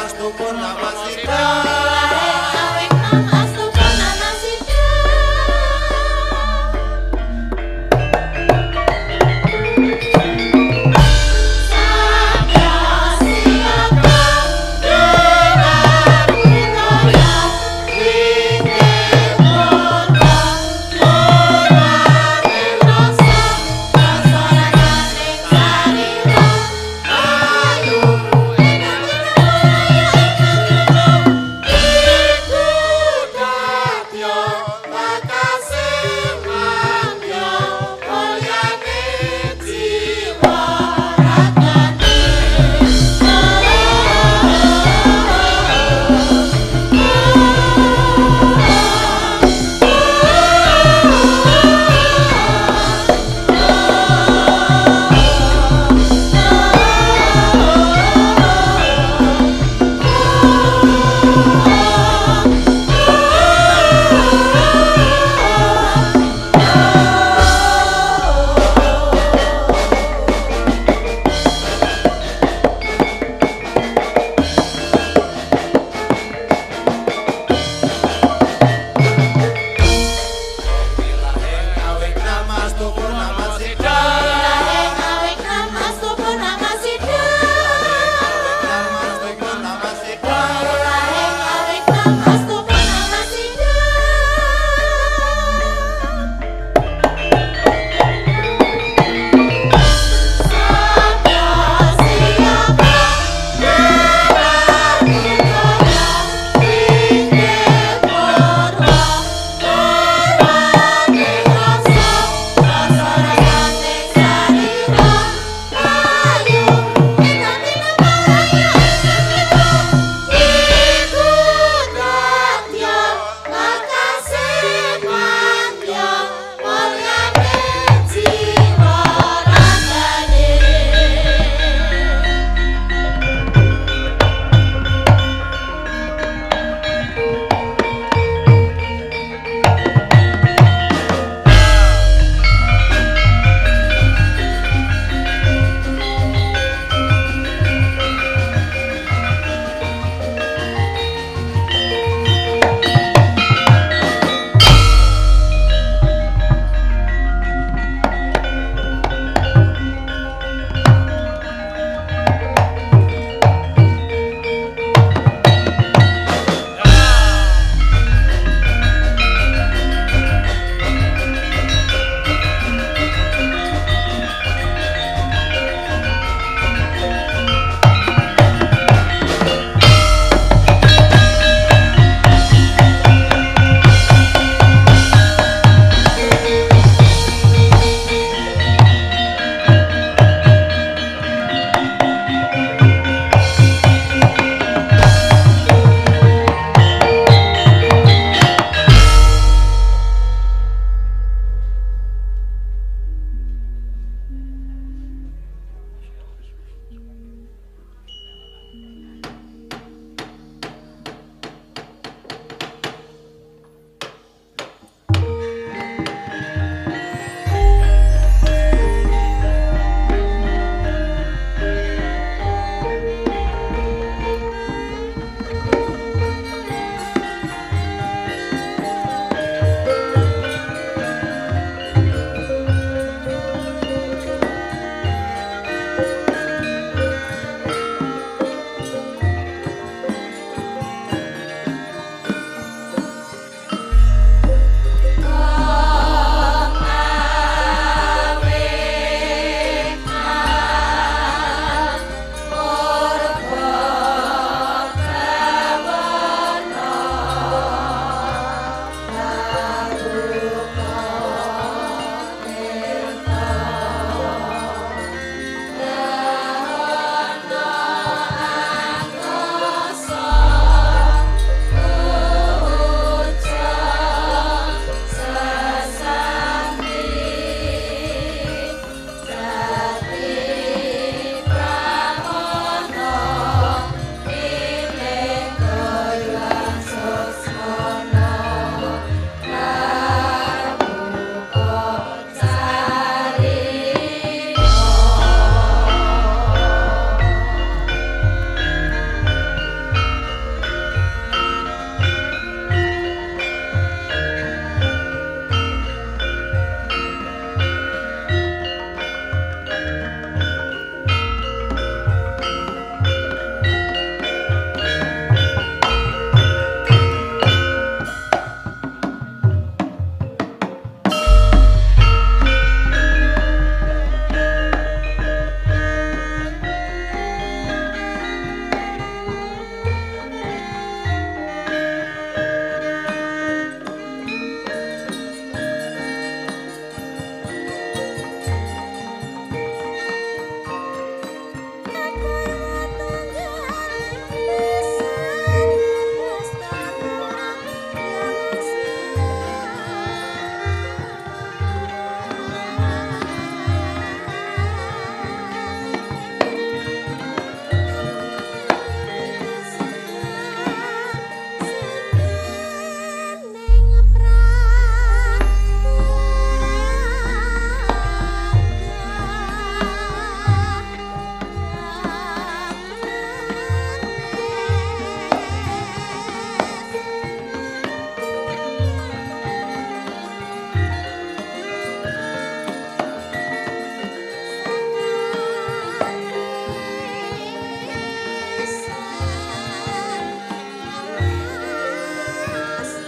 Astu Purnama Sida. Awit nom astu purnama sida. Sabda siaga dewa budaya inggih purba purwaning rasa kasorananing sarira ayu ingkang.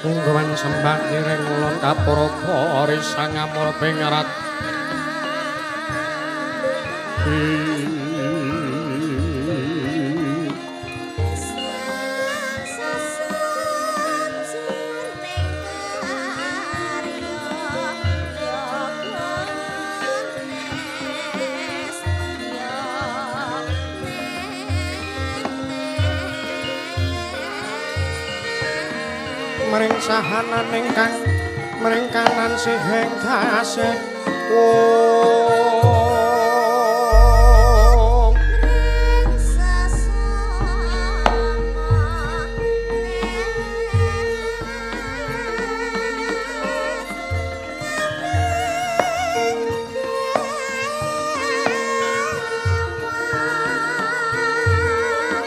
Tunggawan sembah ngiring ulun kapuraka risang amur pingrat. Mring sahanan ingkang mring kanan sihing kasih om mring sesama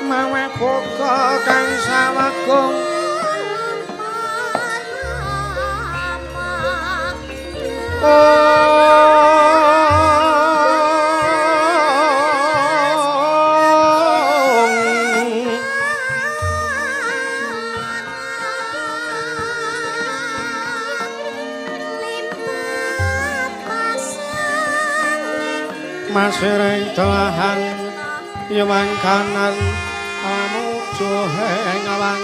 mawe boga kang sawagung Masiring telahan yemang kanan amujuh ing awang.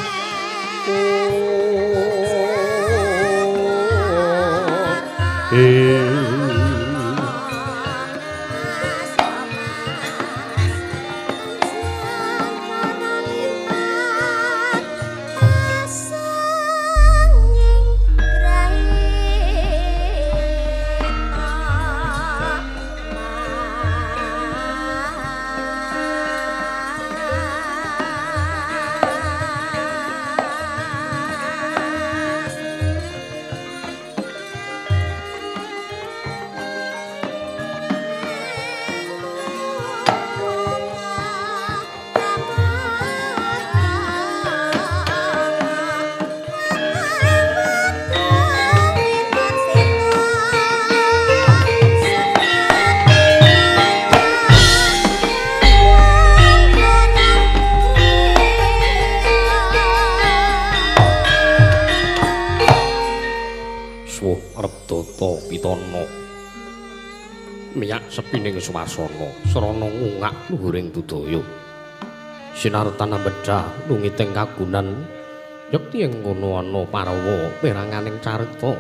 Miyak sepining swasana srana ngungak luhuring budaya sinartan ambedhah lungiting kagunan yekti ing kono ana parawa peranganing carita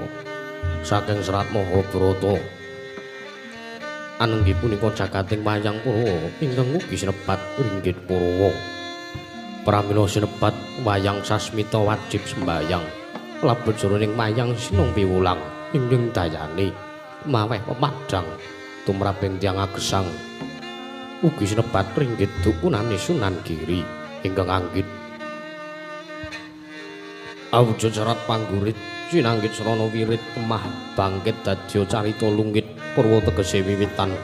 saking serat Mahabharata anenggi punika jagating wayang Purwa ingkang ugi sinebat ringgit Purwa. Pramila sinebat wayang sasmita wajib sembayang lebet jroning wayang sinung piwulang ingkang dayane maweh pemadhang tumraping tiyang agesang ugi sinebat ringgit dukunane Sunan Giri ingkang anggit awujud serat panggurit sinanggit srana wirit temah bangkit dadya carita lungit purwa tegese wiwitan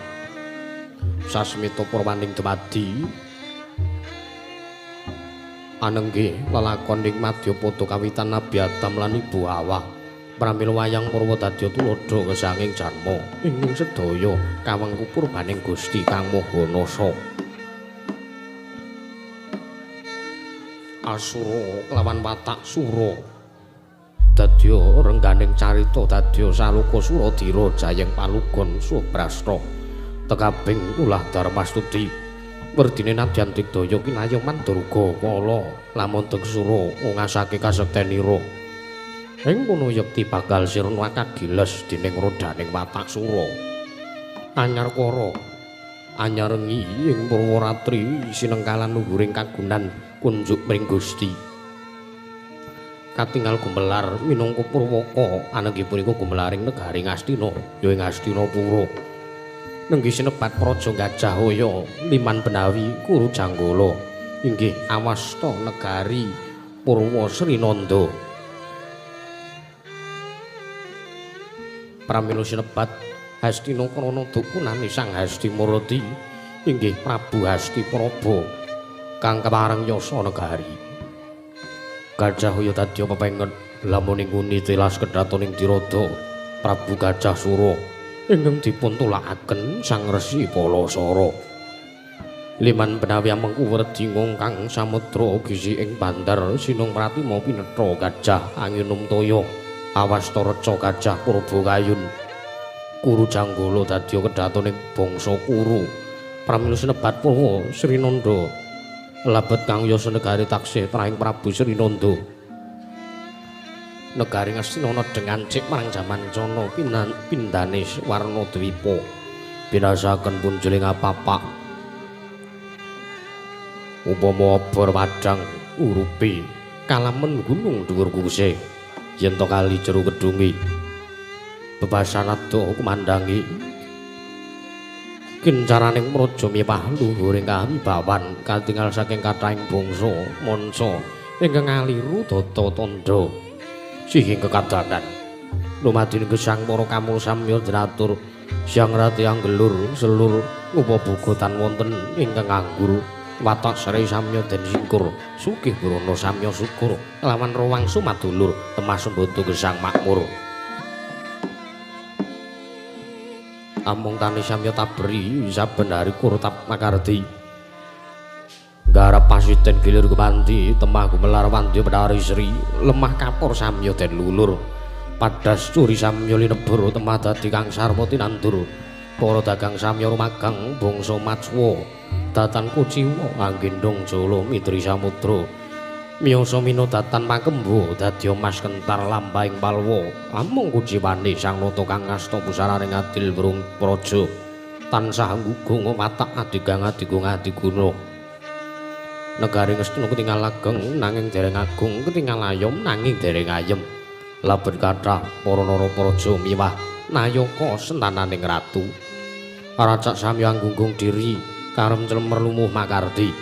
sasmita purwaning dumadi anenggih lelakon ing madyapada kawitan Nabi Adam lan Ibu Hawa. Pramila wayang Purwa dadya tuladha gesanging jarma ing sedaya kawengku purbaning Gusti Kang Maha Nasa. Asura kelawan watak sura dadya rengganing carita dadya saloka Suradira jayeng palugon Subrastra tekabing ulah Darmastuti werdine nadyan digdaya kinayoman durga kala lamun tegsura ngasake kasektenira. Ing kono yekti bakal sirna kagiles dening rodaning watak sura. Anyar kara anyarengi ing Purwaratri sinengkalan luhuring kagunan kunjuk mring Gusti. Katingal gumelar minangka Purwaka anenggi punika gumelaring negari Ngastina ya ing Hastinapura. Nenggi sinebat Praja Gajahaya Liman Benawi Kuru Janggala inggih awasta negari Purwa Srinanda. Pramila sinebat Hastina krana dukunane Sang Hastimurti inggih Prabu Hasti Praba kang kepareng yasa negari. Gajahaya dadya pepengen lamun ing nguni tilas kedhatoning Dirada Prabu Gajah Sura ingkang dipun tulakaken Sang Resi Palasara. Liman benawi amengku werdi ngongkang samudra gisi ing bandar sinung pratima pinetha gajah anginum toya awasta reca gajah purba kayun Kuru Janggala dadya kedhatoning bangsa Kuru pramila sinebat Purwa Srinanda lebet kang yasa negari taksih trahing Prabu Srinanda negari Ngastina nedeng ancik marang jaman cana pindane warna dwipa binasaken punjuling apapak upama obor padhang urupi kalamen gunung dhuwur kuse yen to kali jero kedungi bebasan ado kumandangi kincaraning praja miwah luhuring kawibawan katingal saking kathahing bangsa manca ingkang ngaliru data tandha sihing kekadangan lumadine gesang para kamul samya dratur siang rati anggelur selur ngupaboga tan wonten ingkang nganggur watak sri samya den singkur sugih brana samya syukur lawan ruwang sumadulur temah sembada gesang makmur amung tani samya tabri saben hari kurtap makardi garap pasiten gilir gumanti temah gumelar wandya pedari sri lemah kapur samya den lulur padas curi samya linebur temah dadi kang sarwa tinandur para dagang samya rumagang bangsa matswa datan kuciwa anggendong jala mitri samudra miyasa mina datan makembo dadya mas kentar lampahing palwa amung kuciwane sang nata kang asta pusaraning adil brung praja tansah nggugung watak adigang adigung adiguna negari Ngastina ketingal ageng nanging dereng agung ketingal ayom nanging dereng ayem lebet kathah para nara praja miwah nayaka sentananing ratu racak samya anggunggung diri karem clemer lumuh makardi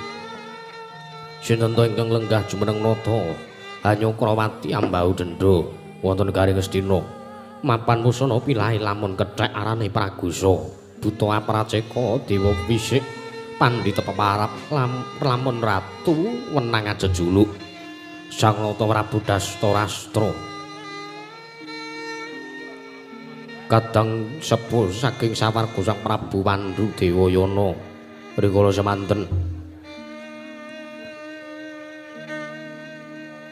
sinten to ingkang lenggah jumeneng nata Hanyokrawati ambau dendha wonten negari Ngastina mapan pusana pilahe lamun kethek arane Pragusa buta apraceka dewa wisik pandhita peparap lamun ratu wenang ajejuluk Sang Nata Prabu Dastarastra kadang sepuh saking sawarga Sang Prabu Pandu Dewayana rikala semanten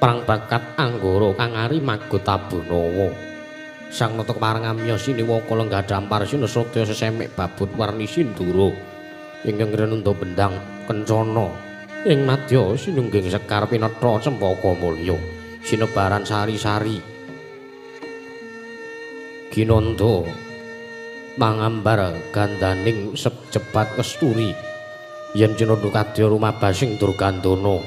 perang bakat anggara kang ari magot tabunawa Sang Nata kepareng amya siniwaka lenggah dampar sinesatya sesemik babut warni sindura ingkang renunda bendang kencana ing madya sinungging sekar pinetha cempaka mulya sinebaran sari-sari ginanda mangambar gandaning sejebat kesturi yen cinandha kadya rumabasing durgandana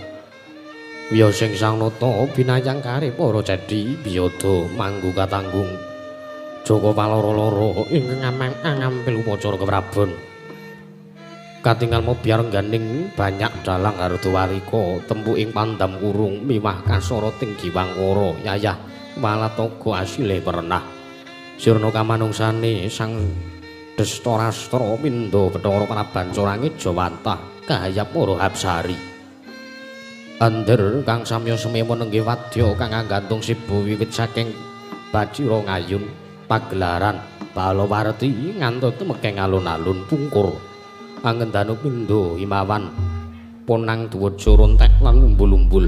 wiyosing Sang Nata binayang kare para cedhi biyada manggu katanggung Jaka paloro-loro ingkang ngampil upacara keprabon katingal mobyar ngganing banyak dalang hardawarika tempu ing pandam kurung miwah kasara ting giwangkara yayah walatoga asile pernah sirna kamanungsane Sang Destarastra mindha Bathara Prabancarange Jawantah kahayap para hapsari ander kang samya semewa nenggih wadya kang anggantung siba wiwit saking Bacira ngayun pagelaran Balawarti ngantos tumekeng alun-alun pungkur angendanu pindha himawan ponang dwaja rontek lan umbul-umbul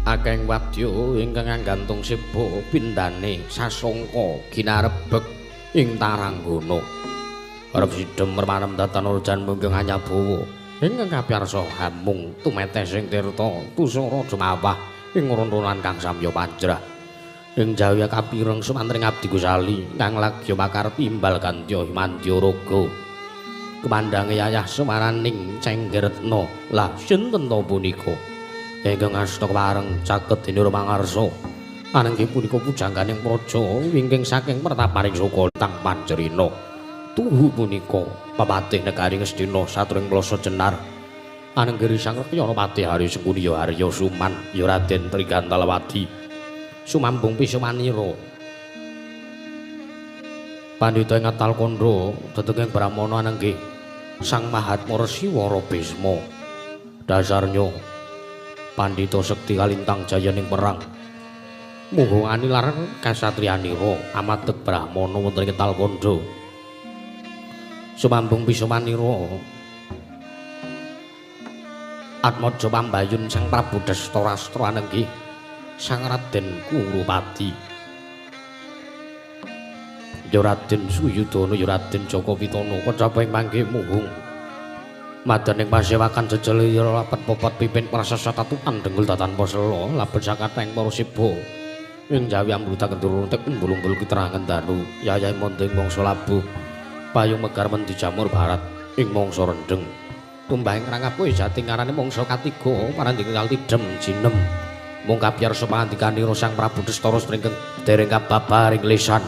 akeh wadya ingkang anggantung siba pindhane sasongka ginarebeg ing taranggana arep sidhem mermanem datan orjan mungking anyabawa ingkang kapiyarsa hamung tumetes ing tirta tusara jumawah ing rontonan kang samya panjrah ing jawi kapireng sumantring abdi Gusali kang lagya makarti imbal gantya Mandyaraga kemandange yayah sumaraning Cenggeretna lah sinten ta punika ingkang asta kepareng caket dene rumangarsa anenggih punika pujangganing praja wingking saking pertapaning Saka tang Panjerina tuhu punika pepatih negari Ngastina satring plasa jenar anenggiri Sang Rekyana Patih Hari Sengkuni ya Arya Suman ya Raden Trigantalawadi sumambung pisumanira pandhita ing Atal Kandha tetenging Brahmana anenggih Sang Mahatma Resi Wara Bisma dasarnya pandhita sekti kalintang jayaning perang muha anilar kasatriyanira amadeg Brahmana wonten ing Atal Kandha Sumambung bisa manira. Atmaja pambayun Sang Prabu Destarastra anenggih Sang Raden Kurupati. Ya Raden Suyudana, ya Raden Jaka Pitana, kecaping manggih muhung. Madaning pasewakan jejel lapet popot pipin prasasa tatukan dengkul tanpa sela labet sakateng para siba. Ing jawi ambruta kendurun tek umbul-umbul kiterangan dalu yayahe monding mangsa labuh payung megar mendi jamur barat ing mangsa rendheng. Tumbahing rangapu jati ngarane mangsa katiga parandingal tidem jinem mung kapiyarsa pangandikanira Sang Prabu Destara ingkang dereng kababaring lisan.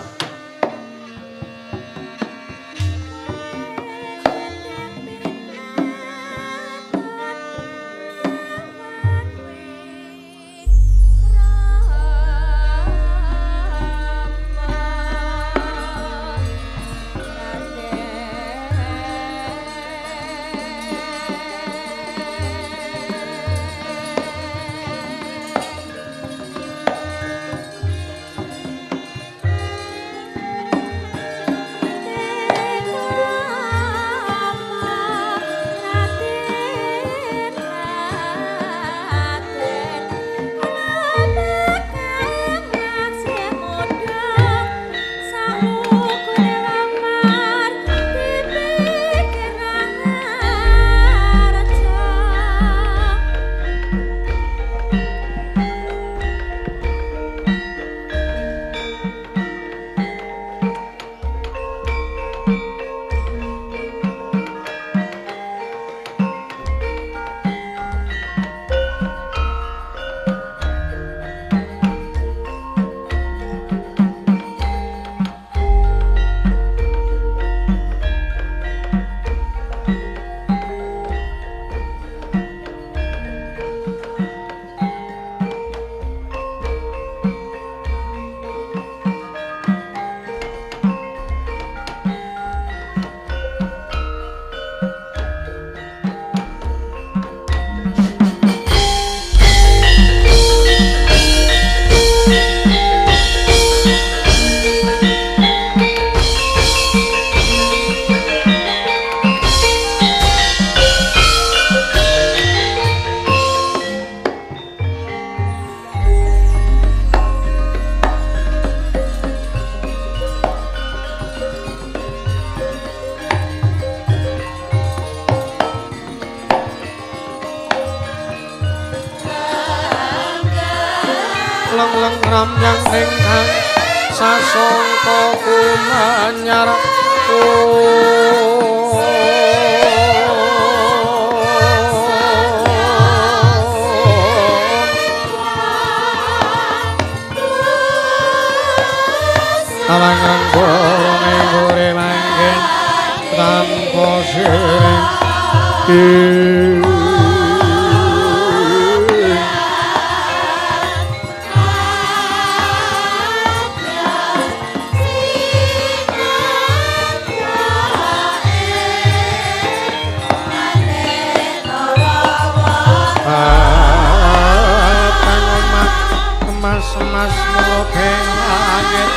Leng-leng ramyang ingkang sasongko kumanyar. Alangrang bolong ing gure manggen tanpa siring. Mas mulopeng langit.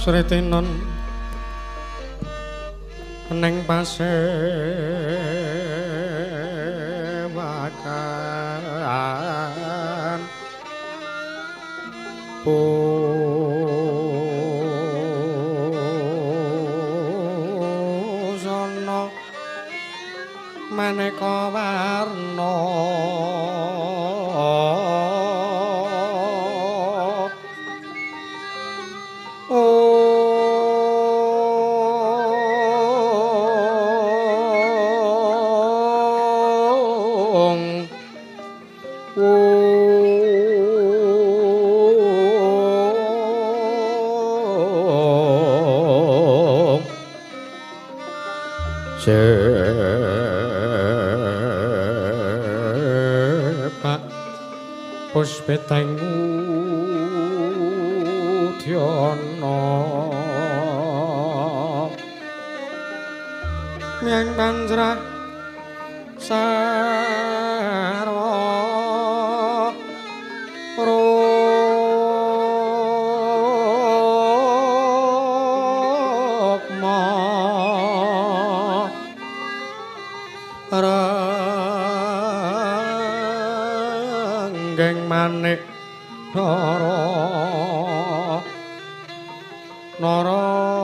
Sritinon neng pasir. Busana maneka warna Sepak puspiteng udyana miang panjrah sarwa rukma ranggeng manik nara narawata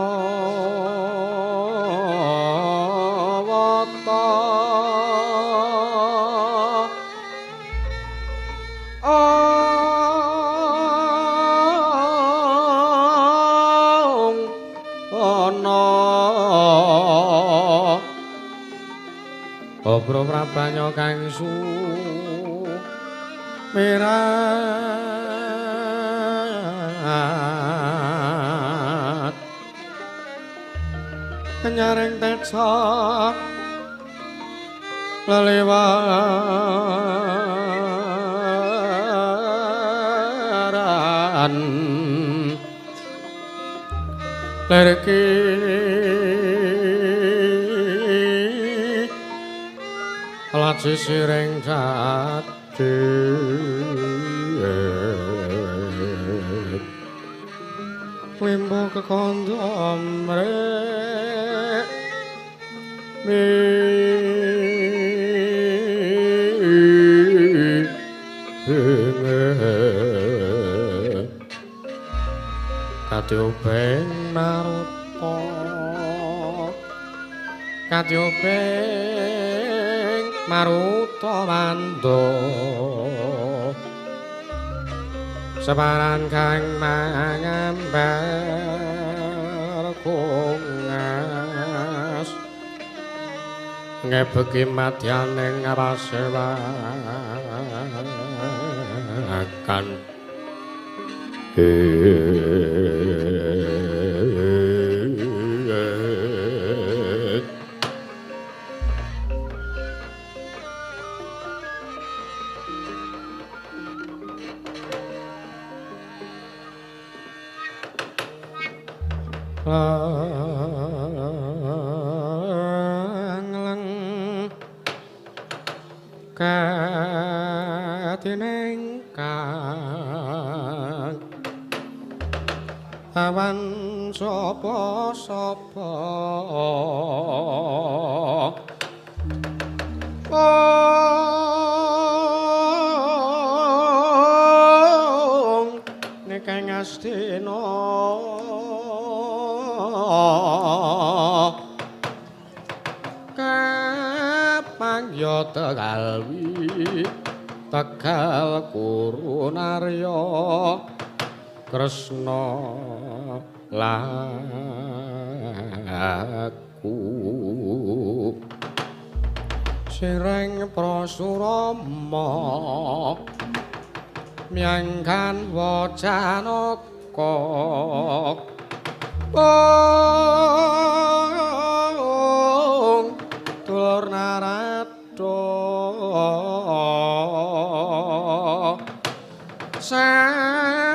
ong ana obro prabanya kang sumirat nyaring teca lelewaran lerki laci siring dadi wimbo kekandha mrek katyubeng maruta katyubeng maruta manda separan kang mangambar kungas ngebeki madyaning pasewakan. Lang katineng kang awan sapa-sapa ong nekeng astina kapangya tegalwi tegal kurunarya Kresna laku sireng prasurama myangkan wacanaka ong dulur narada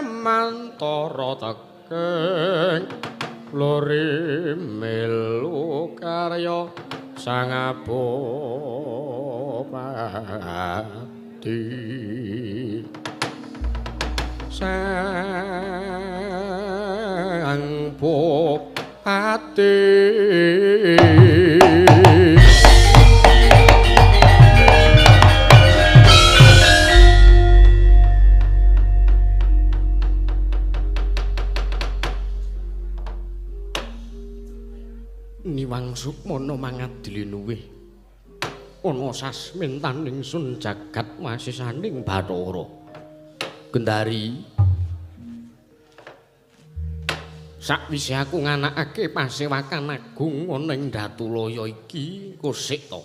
samantara tekeng lori melu karya sang abopati sang bupati. Iwang Sukmana mangadili luwih ana sasmintaning sun jagat wasisaning Bathara. Gendari, sakwise aku nganakake pasewakan agung ana ing Datulaya iki kosik to.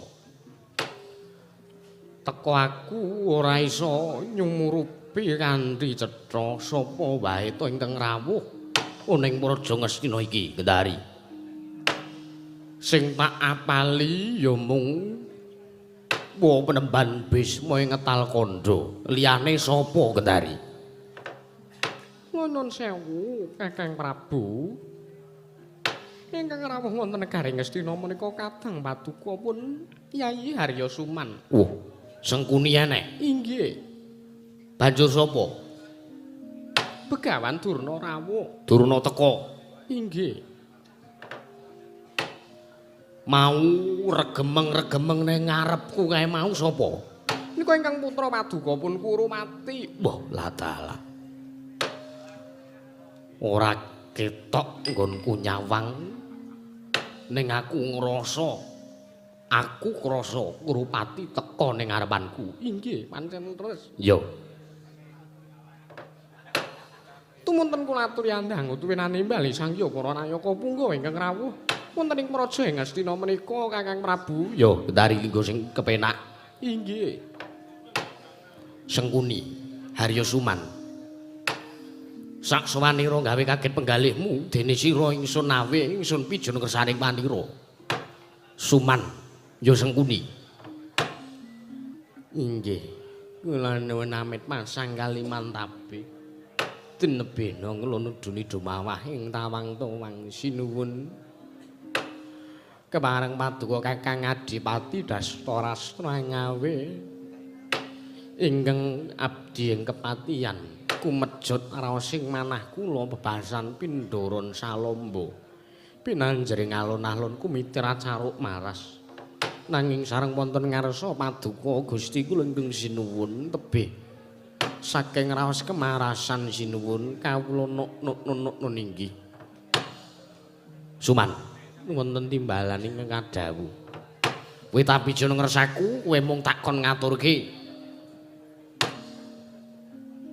Teko aku ora iso nyumurupi kanthi cetha sapa wae to ingkang rawuh ana ing Praja Ngastina iki, Gendari. Sing tak apali ya mung wa penemban Bisma ing ngetal kandha. Liyane sapa, Gendari? Nuwun sewu, Kakang Prabu. Ingkang rawuh wonten negari Ngastina menika kadang paduka pun Kyai Harya Suman. Wah, Sengkuni enek. Inggih. Banjur sapa? Begawan Durna rawuh. Durna teka. Inggih. Mau regemeng-regemeng ning ngarepku kae mau sapa? Nika ingkang putra paduka pun Kurumati. Wah, la dalah. Ora ketok nggonku nyawang ning aku ngrasa aku krasa Kurupati teka ning ngarepanku. Inggih, pancen terus. Ya. Tumunten kula aturi andhang utuwinane bali Sang Hyang para nayaka punggawa ingkang rawuh wonten ing Praja Ngastina menika Kakang Prabu. Ya, Gendari linggo sing kepenak. Inggih. Sengkuni Harya Suman. Saksawanira gawe kaget penggalihmu dene sira ingsun nawe ingsun pijon kersaning panira. Suman ya Sengkuni. Inggih. Kula nuwun amit pasang kalimantabe. Tinebena nglono duni dumawah ing tawang towang sinuwun. Kepareng paduka Kakang Adipati Dastarastra ngawe ingkang abdi ing kepatihan kumejot raosing manah kula bebasan pindharan salamba pinanjering alun-alun kumitir acaruk maras nanging sareng wonten ngarsa paduka Gusti kula ingkang sinuwun tebih saking raos kemarasan sinuwun kawula nuk-nuk inggih. Suman, wonten timbalan ingkang kadhawuh. Kowe tabijo ngresaku, kowe mung takon ngaturke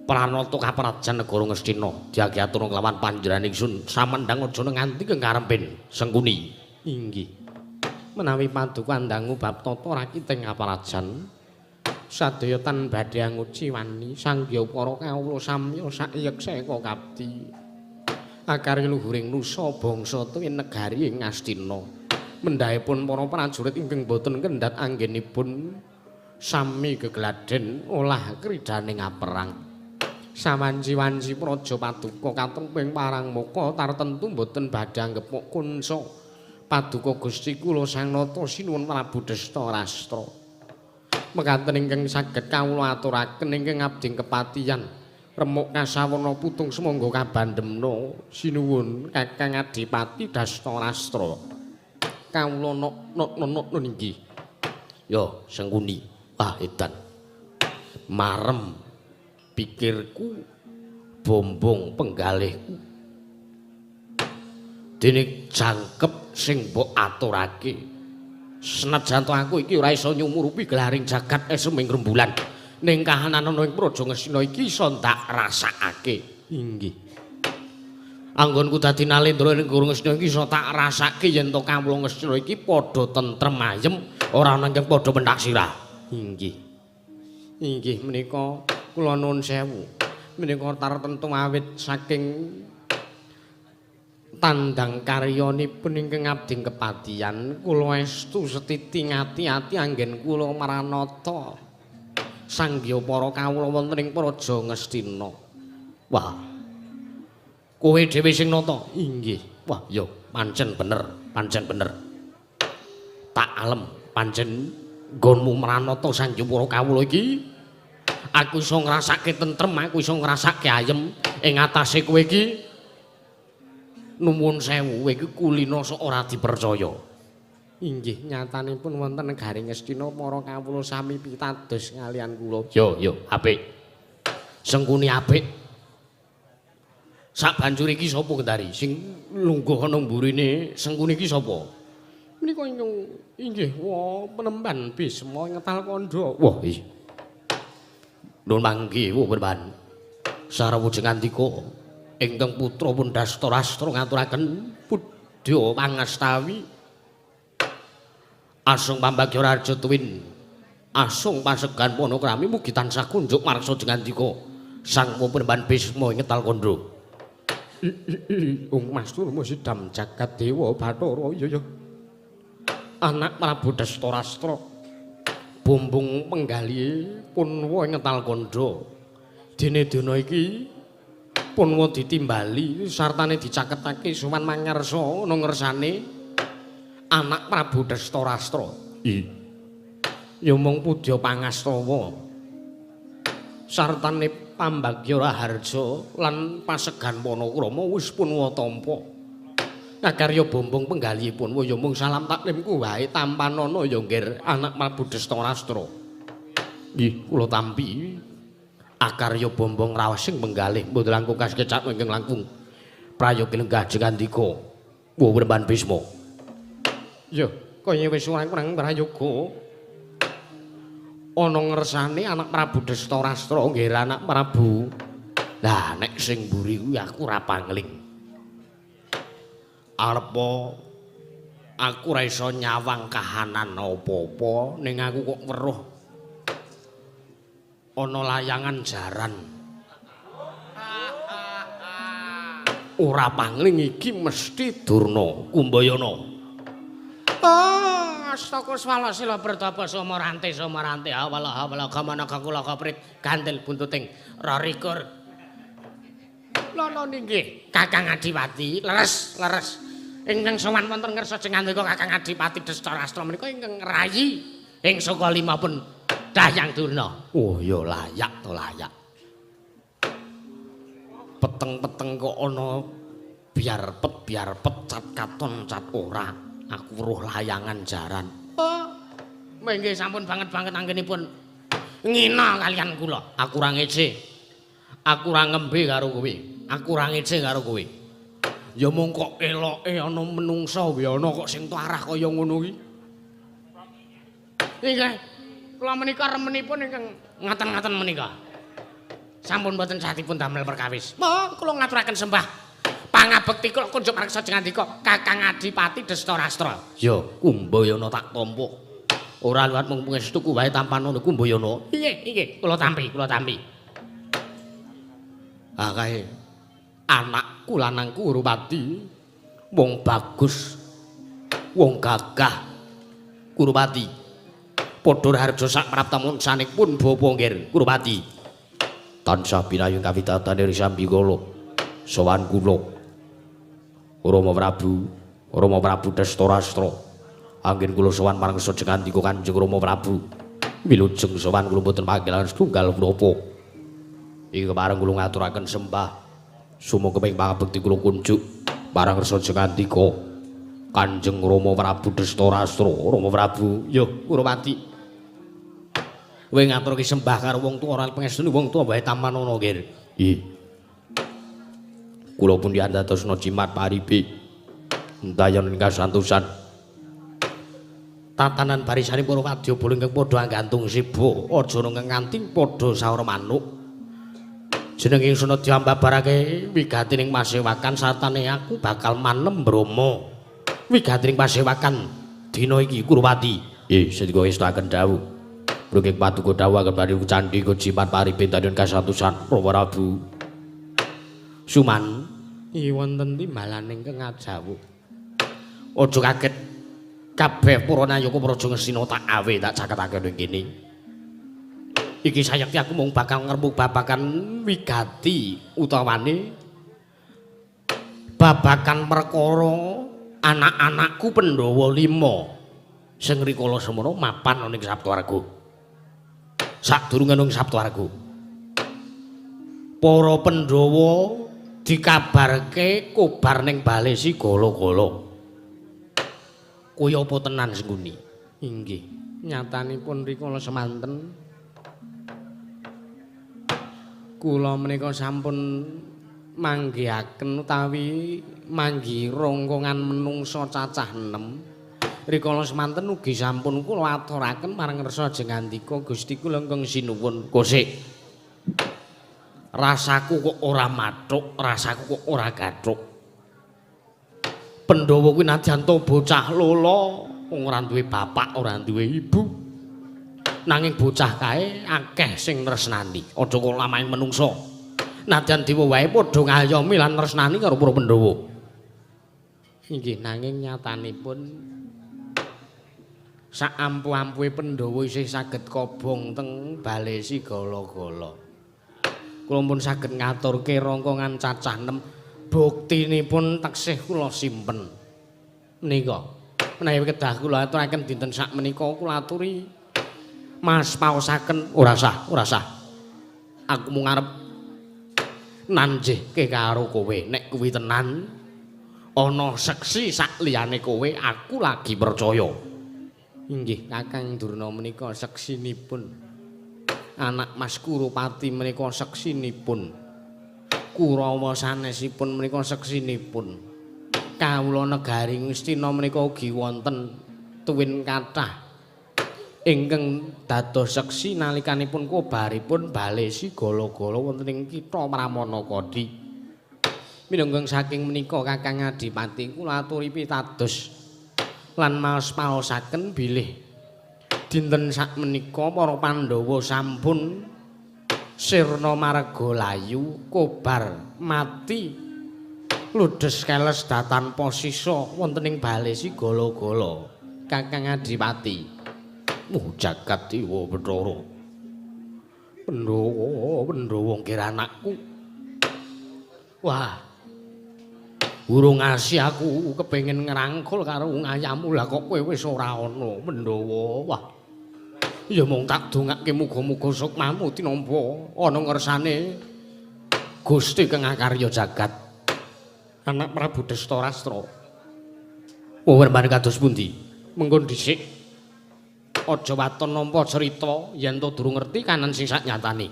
pranata kaprajan negara Ngastina diagi atur kelawan panjenengan ingsun samendhang aja nganti kekarempin Sengkuni. Inggih. Menawi paduka andangu bab tata rakiting kaprajan sadaya tan badhe anguci wani sangya para kawula samya sayekseka kapti akari luhuring nusa bangsa tuwin negari ing Ngastina mendhahipun para prajurit ingkang boten kendhat anggenipun sami gegladen olah kridhaning aperang sawanci-wanci praja paduka katemping parang muka tartentu boten badhe anggepuk kunca paduka Gusti kula Sang Nata sinuwun Prabu Destarastra. Mekaten ingkang saged kawula aturaken ingkang abdi kepatihan remuk kasawana putung sumangga kabandemna sinuwun Kakang Adipati Dastarastra kawula nok inggih. Ya Sengkuni, ah edan marem pikirku bombong penggalihku dene jangkep sing mbok aturake. Senajan to aku iki ora iso nyumurupi gelaring jagat esem ing rembulan ning kahanan ana ing Praja Ngastina iki iso ndak rasakake. Inggih. Anggonku dadi nalendra ing Negara Ngastina iki iso tak rasake yen to kawula Ngastina iki padha tentrem ayem ora ana ingkang padha menthak sirah. Inggih. Inggih menika kula nuwun sewu. Menika tartentu awit saking tandang karyanipun ingkang abdi kepatihan kula estu setiti ngati-ati anggen kula maranata sangya para kawula wonten ing Praja Ngastina. Wah. Kowe dhewe sing nata? Inggih. Wah, ya pancen bener, pancen bener. Tak alem pancen nggonmu maranata sangya para kawula iki aku iso ngrasake tentrem, aku iso ngrasake ayem ing atase kowe iki. Nuwun sewu, kowe iki kulina sok ora dipercaya. Inggih, nyatanipun wonten negari Ngastina para kawula sami pitados kaliyan kula. Yo, yo, apik. Sengkuni apik. Sak banjur iki sapa Gendari? Sing lungguh ana mburine Sengkuni iki sapa? Menika ingkang inggih wa penemban Bisma ing Ngetal Kandha. Wah, ih. Nun mangke wa penemban. Sarwa jengandika ingkang putra pun Dastarastra ngaturaken pudya pangastawi. Asung pambagya raja tuwin. Asung pasegan panakrami mugi tansah kunjuk marsa jengandika sang penemban Bisma ing Ngetal Kandha. Ung Mas Durma sidam jagat dewa Bathara. Iya ya. Anak Prabu Dastarastra bumbung penggalih punwa ing Ngetal Kandha. Dene dina iki punwa ditimbali sartane dicaketake sowan mangarsa ana ngersane anak Prabu Dastarastra. I. Ya mung pudya pangastawa sartane pambagya raharja lan pasegan panakrama wis punwa tampa. Kakarya bumbung penggalihipun ya mung salam taklimku wae tampanana ya nggir anak Prabu Dastarastra. Nggih, kula tampi. Akarya bumbung raosing penggalih mboten langkung kasekecak ingkang langkung prayogi lenggah jengandika. Wa penemban Bisma. Ya, kaya wis kurang prayoga. Ana ngersane anak Prabu Dastarastra nggih anak Prabu. Lah nek sing mburi kuwi aku ora pangling. Arepa aku ora iso nyawang kahanan apa-apa ning aku kok weruh ana layangan jaran. Ora pangling iki mesti Durna Kumbayana. Ah, astaka swala sila pertapa somarante somarante awala awala gamana kakula kaprit gantel buntuting rarikur. Lana ninggih Kakang Adipati leres leres ingkang sowan wonten ngersa jengandika Kakang Adipati Dastarastra menika ingkang rayi ing saka lima pun Dayang Durna. Oh ya layak to layak. Peteng-peteng kok ana biar pet cat katon cat ora. Aku weruh layangan jaran. Oh, mengke sampun banget-banget anggenipun ngina kalian kula. Aku ora ngece. Aku ora ngembe karo kowe. Aku ora ngece karo kowe. Ya mung kok eloke ana menungsa wae ana kok sing tuarah kaya ngono iki. Inggih. Kula menika remenipun ingkang ngaten-ngaten menika. Sampun boten satipun damel perkawis. Mo, kula ngaturaken sembah pangabekti kula kunjuk marang jengandika Kakang Adipati Dastarastra. Ya, Kumbayana tak tampa. Ora liwat mung pangestuku wae tampanana Kumbayana. Inggih, inggih, kula tampi, kula tampi. Ah kae anakku lanangku Kurupati wong bagus, wong gagah Kurupati. Padha raharja sak praptamun sanipun bapa nggir Kurupati. Tansah pinayung kawidatan ing sambikala. Sowan kula Rama Prabu, Rama Prabu Dastarastra. Anggen kula sowan marang sajengandika Kanjeng Rama Prabu. Wilujeng sowan kula mboten panggilan setunggal menapa. Iki kepareng kula ngaturaken sembah sumangga ing pangabekti kula kunjuk marang sajengandika Kanjeng Rama Prabu Dastarastra. Rama Prabu, yo Kurupati. Kowe ngaturke sembah karo wong tuwa ora pangestune wong tuwa wae tampanana nggir. Nggih. Kula pun diandhatosna jimat paripi. Ndayon kasantosan. Tatanan barisane para wadyabala ingkang padha anggantung siba, aja nganti padha saura manuk. Jeneng ingsun diambabarake wigatining pasewakan sartane aku bakal manem Brahma. Wigatining pasewakan dina iki Kurupati. Nggih, sendika estuaken dawuh. Mriki paduka dawuh agen badhe candhi jimat paripi ndayon kasantosan Rama Prabu. Suman, iki wonten timbalan ingkang ngajawuh. Aja kaget. Kabeh para nayaka Praja Ngastina tak awe tak caketake ning kene. Iki sayekti aku mung bakal ngrembug babagan wigati utawane babagan perkara anak-anakku Pandhawa 5 sing rikala semono mapan ana ing Saptwarga. Sadurunge ning Saptwarga. Para Pandhawa dikabarke kobar ning bale Sigala-gala. Kuwi apa tenan sengguni? Inggih, nyatanipun rikala semanten kula menika sampun manggihaken utawi manggi rongkongan menungsa cacah 6 Rikala semanten ugi sampun kula aturaken marang ngersa jengandika Gusti kula ingkang sinuwun. Kosik. Rasaku kok ora mathuk, rasaku kok ora gathuk. Pandhawa kuwi nadyan to bocah lolo, wong ora duwe bapak, ora duwe ibu. Nanging bocah kae akeh sing tresnani. Aja kok lamahing menungsa. Nadyan dewa wae padha ngayomi lan tresnani karo para Pandhawa. Inggih, nanging nyatanipun sak ampuh-ampuhe Pandhawa isih saged kobong teng bale Sigala-gala. Kula pun saged ngaturke rongkongan cacah 6, buktinipun taksih kula simpen. Menika menawi kedah kula aturaken dinten sak menika kula aturi mas paosaken. Ora sah, ora sah. Aku mung arep nanjihke karo kowe, nek kuwi tenan ana seksi sak liyane kowe, aku lagi percaya. Inggih, Kakang Durna menika seksinipun. Anak Mas Kurupati menika seksinipun. Kurawa sanesipun menika seksinipun. Kawula negari Ngastina menika ugi wonten tuwin kathah ingkang dados seksi nalikanipun kobaripun bale Sigala-gala wonten ing kitha Pramana Kadi. Minangka saking menika Kakang Adipati kula aturi pitados lan maos-maosaken bilih dinten sakmenika para Pandhawa sampun sirna marga layu kobar mati ludes keles datanpa sisa wonten ing bale Sigala-gala. Kakang Adipati, jagat dewa Bathara. Pandhawa, Pandhawa nggih anakku. Wah. Urung asi aku kepengin ngrangkul karo ngayamu, lah kok kowe wis ora ana Pandhawa. Wah. Ya mung tak dongake muga-muga sukmamu tinampa ana ngersane Gusti kang akarya jagat. Anak Prabu Destarastra. Wermane kados pundi? Mengko dhisik aja waton nampa cerita yen to durung ngerti kanan sing sak nyatane.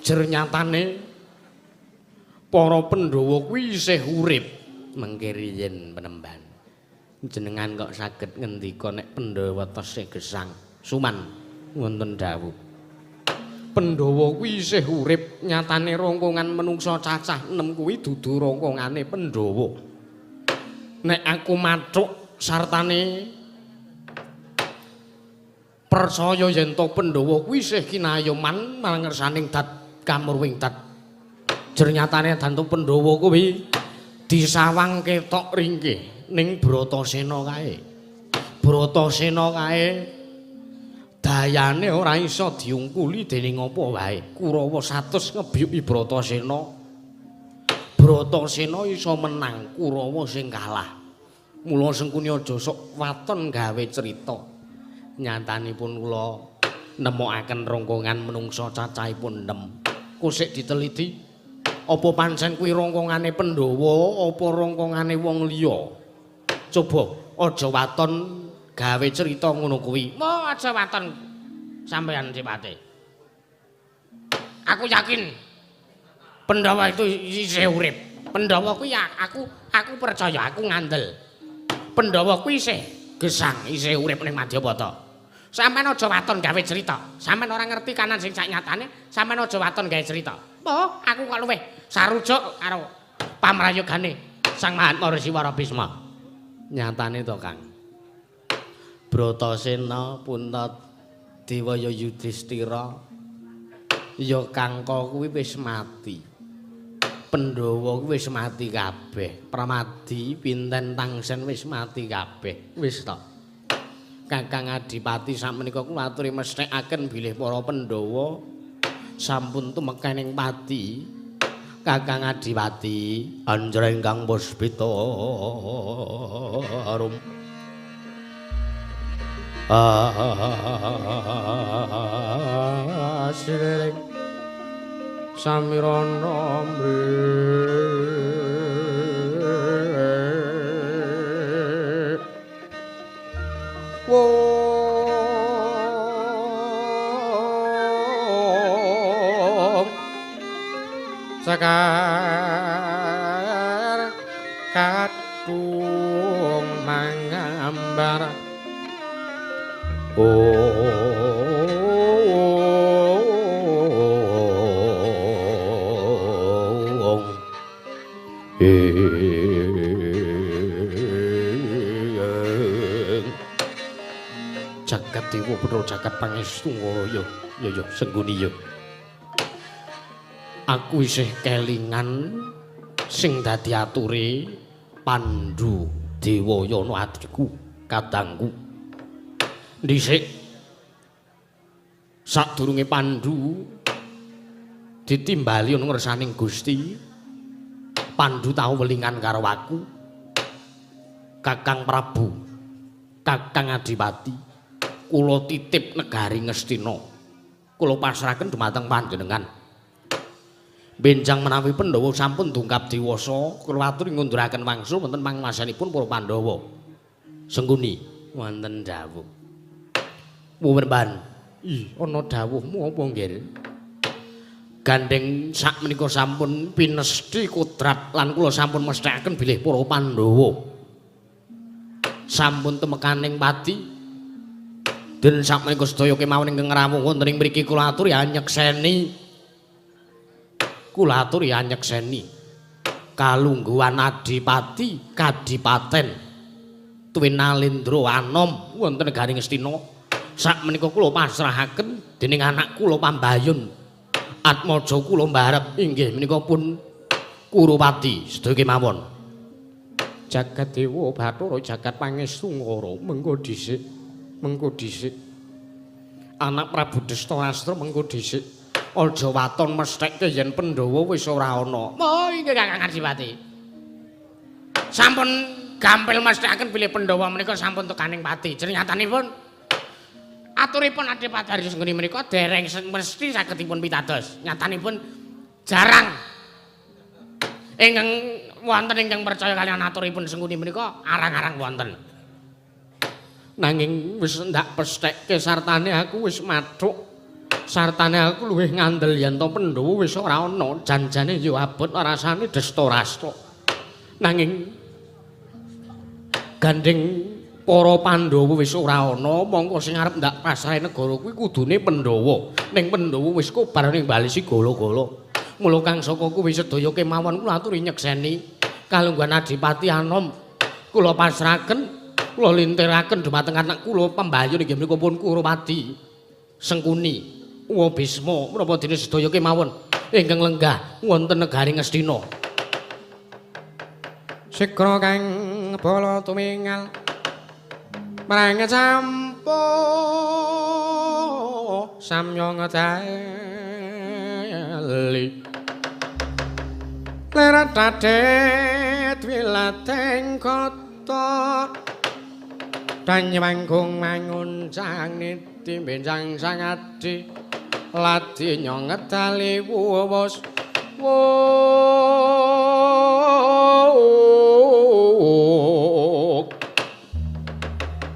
Jer nyatane para Pandhawa kuwi isih urip. Mengke riyin penemban. Jenengan kok saged ngendika nek Pandhawa tesih gesang. Suman wonten dawuh. Pandhawa kuwi isih urip, nyatane rongkongan menungsa cacah 6 kuwi dudu rongkongane Pandhawa. Nek aku mathuk sartane percaya yen to Pandhawa kuwi isih kinayoman marang ngersaning dat kamurwing dat. Jer nyatane dantu Pandhawa kuwi disawang ketok ringkih ning Bratasena kae. Bratasena kae dayane ora iso diungkuli dening apa wae. Kurawa 100 ngebyuki Bratasena. Bratasena iso menang, Kurawa sing kalah. Mula Sengkuni aja sok waton gawe cerita. Nyatanipun kula nemokaken rongkongan menungsa cacahipun 6. Kusik diteliti apa pancen kuwi rongkongane Pandhawa apa rongkongane wong liya? Coba aja waton gawe cerita ngono kuwi. Mo aja waton sampean sipate. Aku yakin Pandhawa itu isih urip. Pandhawa kuwi aku percaya, aku ngandel. Pandhawa kuwi isih gesang, isih urip ning Madyabata. Sampeyan aja waton gawe cerita. Sampeyan ora ngerti kanan sing sak nyatane, sampeyan aja waton gawe cerita. Oh, aku kok luwih sarujuk karo pamrayogane Sang Mahatma Resi Warabisma. Nyatane to, Kang. Bratasena punta Dewa Yudhistira ya Kangka kuwi wis mati. Pandhawa kuwi wis mati kabeh. Pramadi pinten tangsen wis mati kabeh. Wis to. Kakang Adipati sakmenika kula aturi mesthekaken bilih para Pandhawa sampun tumekaning pati. Kakang Adipati anjra ingkang puspita arum asiring samirana wong sekar kadung mangambe. sembara. Jagat Dewa Petro jagat pangestu yo yo yo Sengguni yo. Aku isih kelingan sing dadi ature Pandhu Dewayana adhiku kadangku. Dhisik sadurunge Pandhu ditimbali ana ngersaning Gusti, Pandhu tau welingan karo aku. Kakang Prabu, Kakang Adipati, kula titip negari Ngastina. Kula pasrahaken dumateng panjenengan. Benjang menawi Pandhawa sampun dungkap dewasa, kula aturi ngunduraken wangsul wonten panguwasanipun para Pandhawa. Sengguni wonten dawuh. Wuwerban, ih ana dawuhmu apa nggih? Gandeng sakmenika sampun pinesthi kodrat lan kula sampun mesthekaken bilih para Pandhawa sampun temekaning pati. Den sakmenika sedaya kemawon ingkang rawuh wonten ing mriki kula aturi anyekseni. Kula aturi anyekseni kalungguhan adipati kadipaten Twinalendra Anom wonten negari Ngastina. Sakmenika kula pasrahaken dening anak kula Pambayun Atmaja kula mbarep inggih menika pun Kurupati sedaya kemawon. Jagat Dewa Bathara jagat pangestu ngara mengko dhisik, mengko dhisik. Anak Prabu Destarastra mengko dhisik. Aja waton mesthekke yen Pandhawa wis ora ana. Oh inggih Kakang Adipati. Sampun gampil mesthekaken bilih Pandhawa menika sampun tekaning pati. Jenengatanipun aturipun Adipati Haryo Sengguni menika dereng mesti sagedipun pitados. Nyatanipun jarang ingkang wonten ingkang percaya kaliyan aturipun Sengguni menika arang-arang wonten. Nanging wis ndak pesthekke sartane aku wis mathuk. Sartane aku luwih ngandel yen to Pandhawa wis ora ana, janjane ya abot rasane Destarastra. Nanging gandeng para Pandhawa wis ora ana, mongko sing arep ndak pasrahe negara kuwi kudune Pandhawa. Ning Pandhawa wis kobar ning balisi gala-gala. Mula kang saka kuwi sedaya kemawon kula aturi nyekseni kalungguhan Adipati Anom. Kula pasrahaken, kula lintiraken dumateng anak kula Pambayun inggih menika pun Kurupati Sengkuni. Uwa Bisma menapa dene sedaya kemawon ingkang lenggah wonten negari Ngastina. Sikra kang bala tumingal marang campo samya ngedali lerat dadet wilateng kota danyewangkung manguncang niti benjang sang adi ladi nyong ngedali wuwus wuk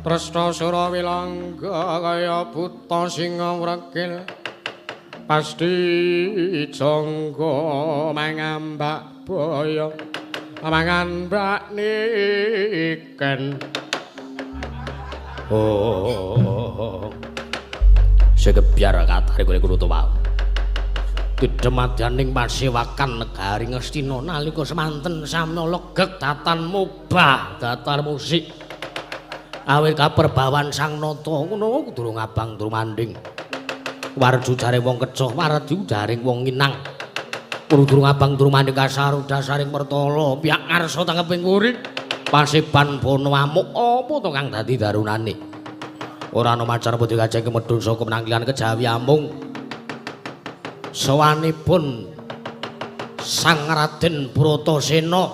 Tresna sura wilangga kaya buta singa wrekil pasti jangga mangambak baya mangan bak niken. Oh segebyar katare kene kulo wae. Didemadaning pasewakan negari Ngastina nalika semanten samya legeg datan mubah datar musik. Awit kaperbawan Sang Nata ngono durung abang durung manding. Warju jare wong kecoh wardi jaring wong nginang. Kulo durung abang durung manding kasaru dasaring pertala piyak ngarsa tangeping kuring. Paseban bono amuk apa to kang dadi darunane? Ora ana macar putih kajeng kemedhun saka penanggilan kejawi amung sowanipun Sang Raden Bratasena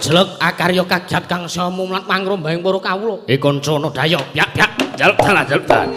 jelek akarya kagiat kang saha mumlat mangrombaing para kawula. Kancana daya pyak-pyak jaluk dalan jaluk dalan.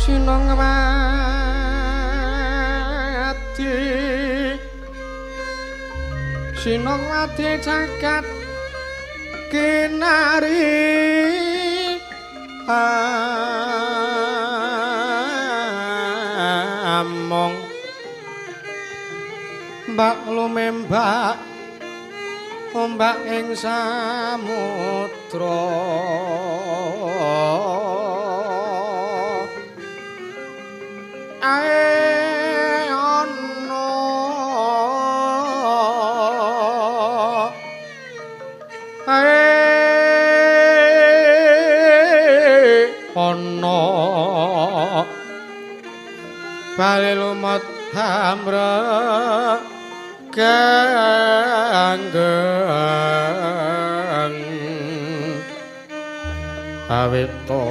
Sinongwadi Sinongwadi jagat kinari among mbak lumembak ombak ing samudra ae ana ae ana bali lumut hamra ganggeng awita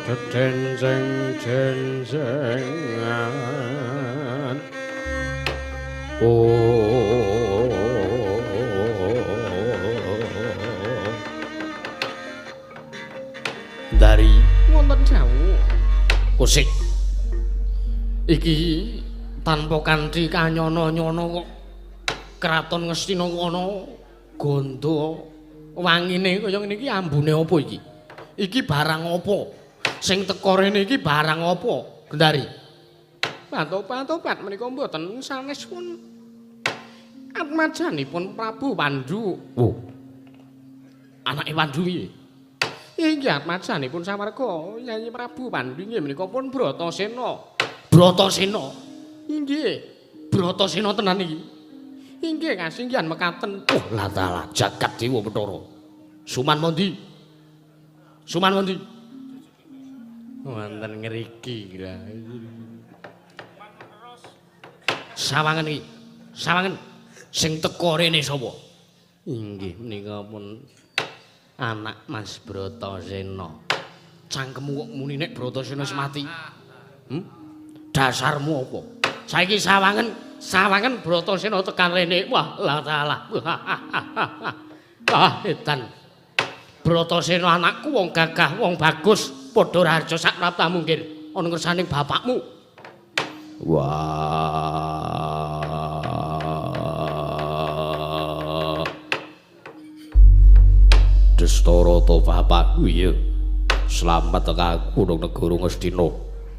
dedenjeng-denjengan. Oh Dari wonten dawuh kusik iki tanpa kanthi kanyono-nyono kok kraton Ngastina ana gandha wangine kaya ngene iki ambune apa iki? Iki barang apa? Sing teka rene iki barang apa? Gendari. Patopat menika mboten sanes pun atmajanipun Prabu Pandu. Oh. Anake Pandu piye? Inggih atmajanipun samarga Yayi Prabu Pandu inggih menika pun Bratasena. Bratasena. Inggih, Bratasena tenan iki. Inggih kasinggihan mekaten. Oh, latalah jagat dewa Bathara. Suman mondi? Suman mondi? Wonten ngriki. Sawangen iki. Sawangen sing teka rene sapa? Inggih menika pun anak Mas Bratasena. Cangkemmu kok muni nek Bratasena wis mati? Dasarmu apa? Saiki sawangen sawangen Bratasena tekan rene. Wah, latalah. Wah, edan. Bratasena anakku wong gagah, wong bagus, padha raharja sak praptamu nggih. Ana ngersane bapakmu. Wah. Destarata bapakku iya. Slamet teka aku nang negara Ngastina.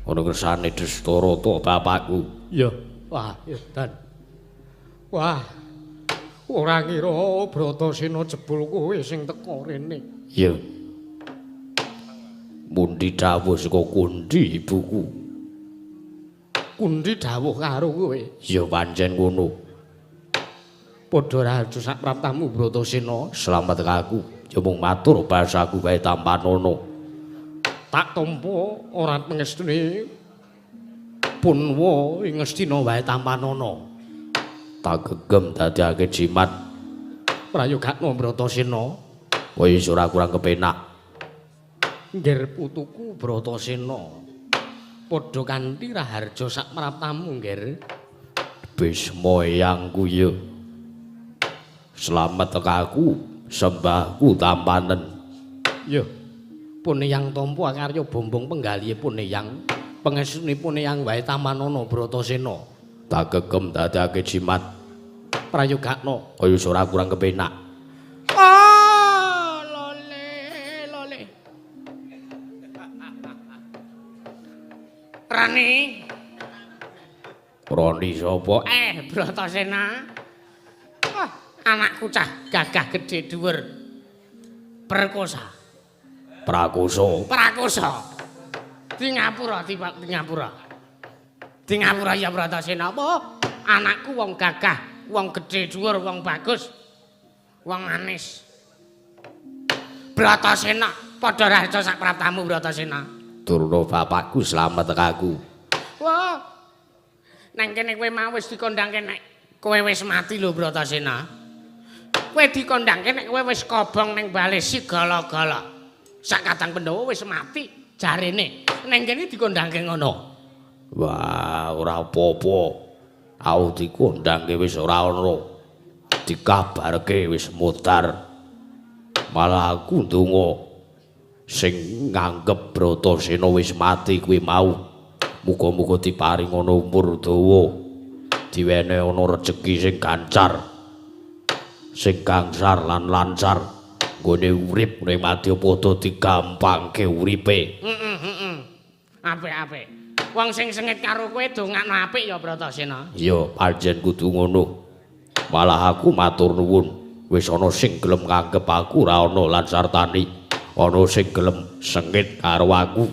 Ana ngersane Destarata bapakku. Iya. Wah, edan. Wah. Ora ngira Bratasena jebul kowe sing teka rene. Iya. Mundi dawuh saka Kundi ibuku. Kundi dawuh karo kowe. Ya pancen ngono. Padha raharja sak praptamu Bratasena. Slamet aku. Ya mung matur bahasaku wae tampanono. Tak tampa ora pengestune punwa ing Ngastina wae tampanono. Tak gegem dadekake jimat. Prayogakno Bratasena. Kowe wis ora kurang kepenak. Nggir putuku Bratasena. Padha kanthi raharja sak praptamu nggir. Bisma eyangku ya. Slamet teka aku, sembahku tampanen. Ya. Pun eyang tampa karya bombong penggalihe pun eyang. Pangestunipun eyang wae tampanono Bratasena. Tak gegem dadekake jimat. Prayogakno. Kaya ora kurang kepenak. Oh, lole, lole. Rani. Rani sapa? Bratasena. Wah, anakku cah gagah gedhe dhuwur. Perkosa. Prakosa. Prakosa. Di ngapura, di ngapura. Di ngapura ya Bratasena apa? Anakku wong gagah, wong gedhe dhuwur, wong bagus, wong manis. Bratasena, padha raharja sak praptamu Bratasena. Durna bapakku slamet tekaku. Wah. Nang kene kowe mau wis dikondangke nek kowe wis mati lho Bratasena. Kowe dikondangke nek kowe wis kobong ning bale Sigala-gala. Sak kadang Pandhawa wis mati jarene. Nang kene dikondangke ngono. Wah, ora apa-apa. Aku dikondangke wis ora ana. Dikabarke wis mutar. Malah aku ndonga sing nganggep Bratasena wis mati kuwi mau. Muga-muga diparing ana umur dawa, diwenehi ana rejeki sing gancar, sing gangsar lan lancar. Nggone urip ning Madyapada digampangke uripe. Heeh, heeh. Apik-apik. Wong sing sengit karo kowe dongakno apik ya Bratasena. Iya, pancen kudu ngono. Malah aku matur nuwun, wis ana sing gelem nganggep aku ora ana lan sartani, ana sing gelem sengit karo aku.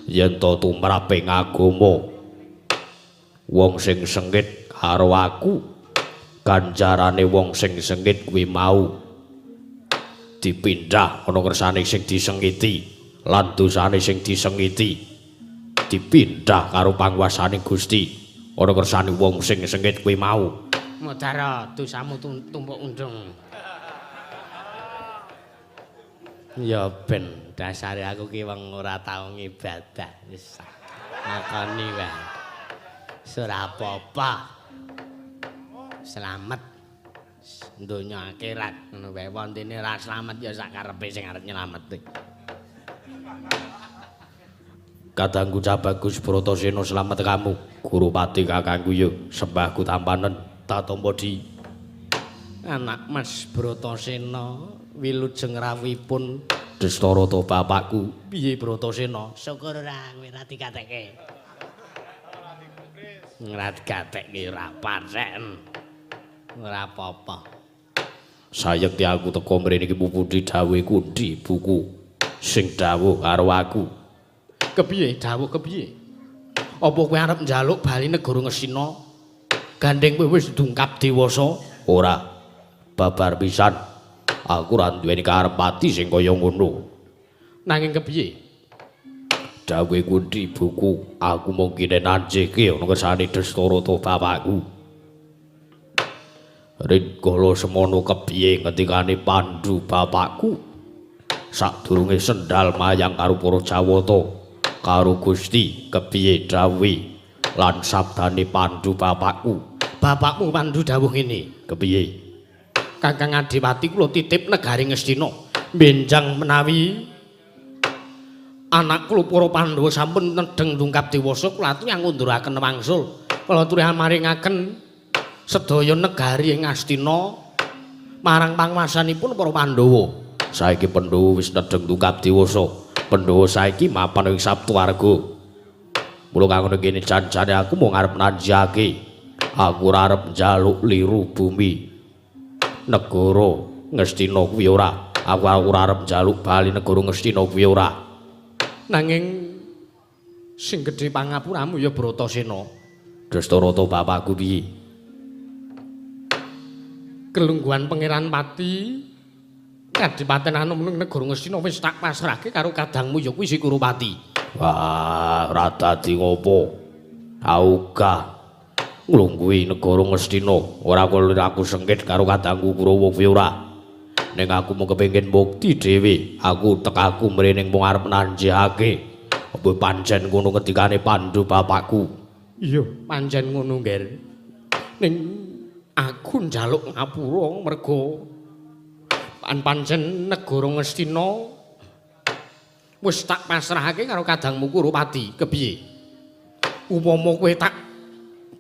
Yen to tumrap ing agama, wong sing sengit karo aku, ganjarane wong sing sengit kuwi mau dipindah ana kersane sing disengiti lan dosane sing disengiti dipindah karo panguasane Gusti ana kersane wong sing sengit kuwi mau. Mudara dosamu tumpuk undung. Ya ben dasare aku ki wong ora tau ngibadah wis ngakoni wae. Wis ora apa-apa. Slamet donya akhirat ngono wae. Wontene ora slamet ya sak karepe sing arep nylameti. Kadangku cah bagus Bratasena slamet kamu. Gurupati kakangku yo sembahku tampanen tatampa di anak Mas Bratasena wilujeng rawuhipun Destarata bapakku. Piye Bratasena? Syukur ora kowe ora dikatekke. Ora dikatekke ora paten. Ora apa-apa. Sayekti aku teka mrene iki pupundi dawuhe kundi buku sing dawuh karo aku. Kepiye dawuh kepiye? Apa kowe arep njaluk bali negara Ngastina? Gandeng kowe wis dungkap dewasa? Ora. Babar pisan. Aku ora duweni karep ati sing kaya ngono. Nanging kepiye? Dawuhe kundi buku, aku mung kene nanjeke ana kersane Destarata bapakku. Rikala semono kepiye ngendikane Pandu bapakku? Sadurunge sendal mayang karo para Jawata karo Gusti kepiye dawuhe lan sabdane Pandu bapakku? Bapakmu Pandu dawuh ngene. Kepiye? Kakang Adipati kula titip negari Ngastina. Benjang menawi anak kula para Pandhawa sampun nedheng dungkap dewasa kula aturi ngunduraken wangsul. Kula aturi maringaken sedaya negari ing Ngastina marang panguwasanipun para Pandhawa. Saiki Pandhawa wis nedheng dungkap dewasa. Pandhawa saiki mapan ing Saptwarga. Mula kang ngono kene jan-jane aku mung arep nanjake. Aku ora arep njaluk liru bumi negara Ngastina kuwi ora. Aku ora arep njaluk bali negara Ngastina kuwi ora. Nanging sing gedhe pangapuramu ya Bratasena. Destarata bapakku piye? Kelungguhan Pangeran Pati Kadipaten Anom ning negara Ngastina wis tak pasrahke karo kadangmu ya kuwi si Kurupati. Wah, ora dadi ngopo. Augah nglungguhi negara Ngastina, ora kulir aku sengit karo kadangku Kurawa kuwi ora. Ning aku mung kepengin mukti dhewe, aku tekaku mrene mung arep nanjihake. Apa pancen ngono ngendikane Pandu bapakku? Iya, pancen ngono, Ngger. Ning aku njaluk ngapura mergo pancen negara Ngastina wis tak pasrahake karo kadangmu Kurupati. Kepiye? Upama kowe tak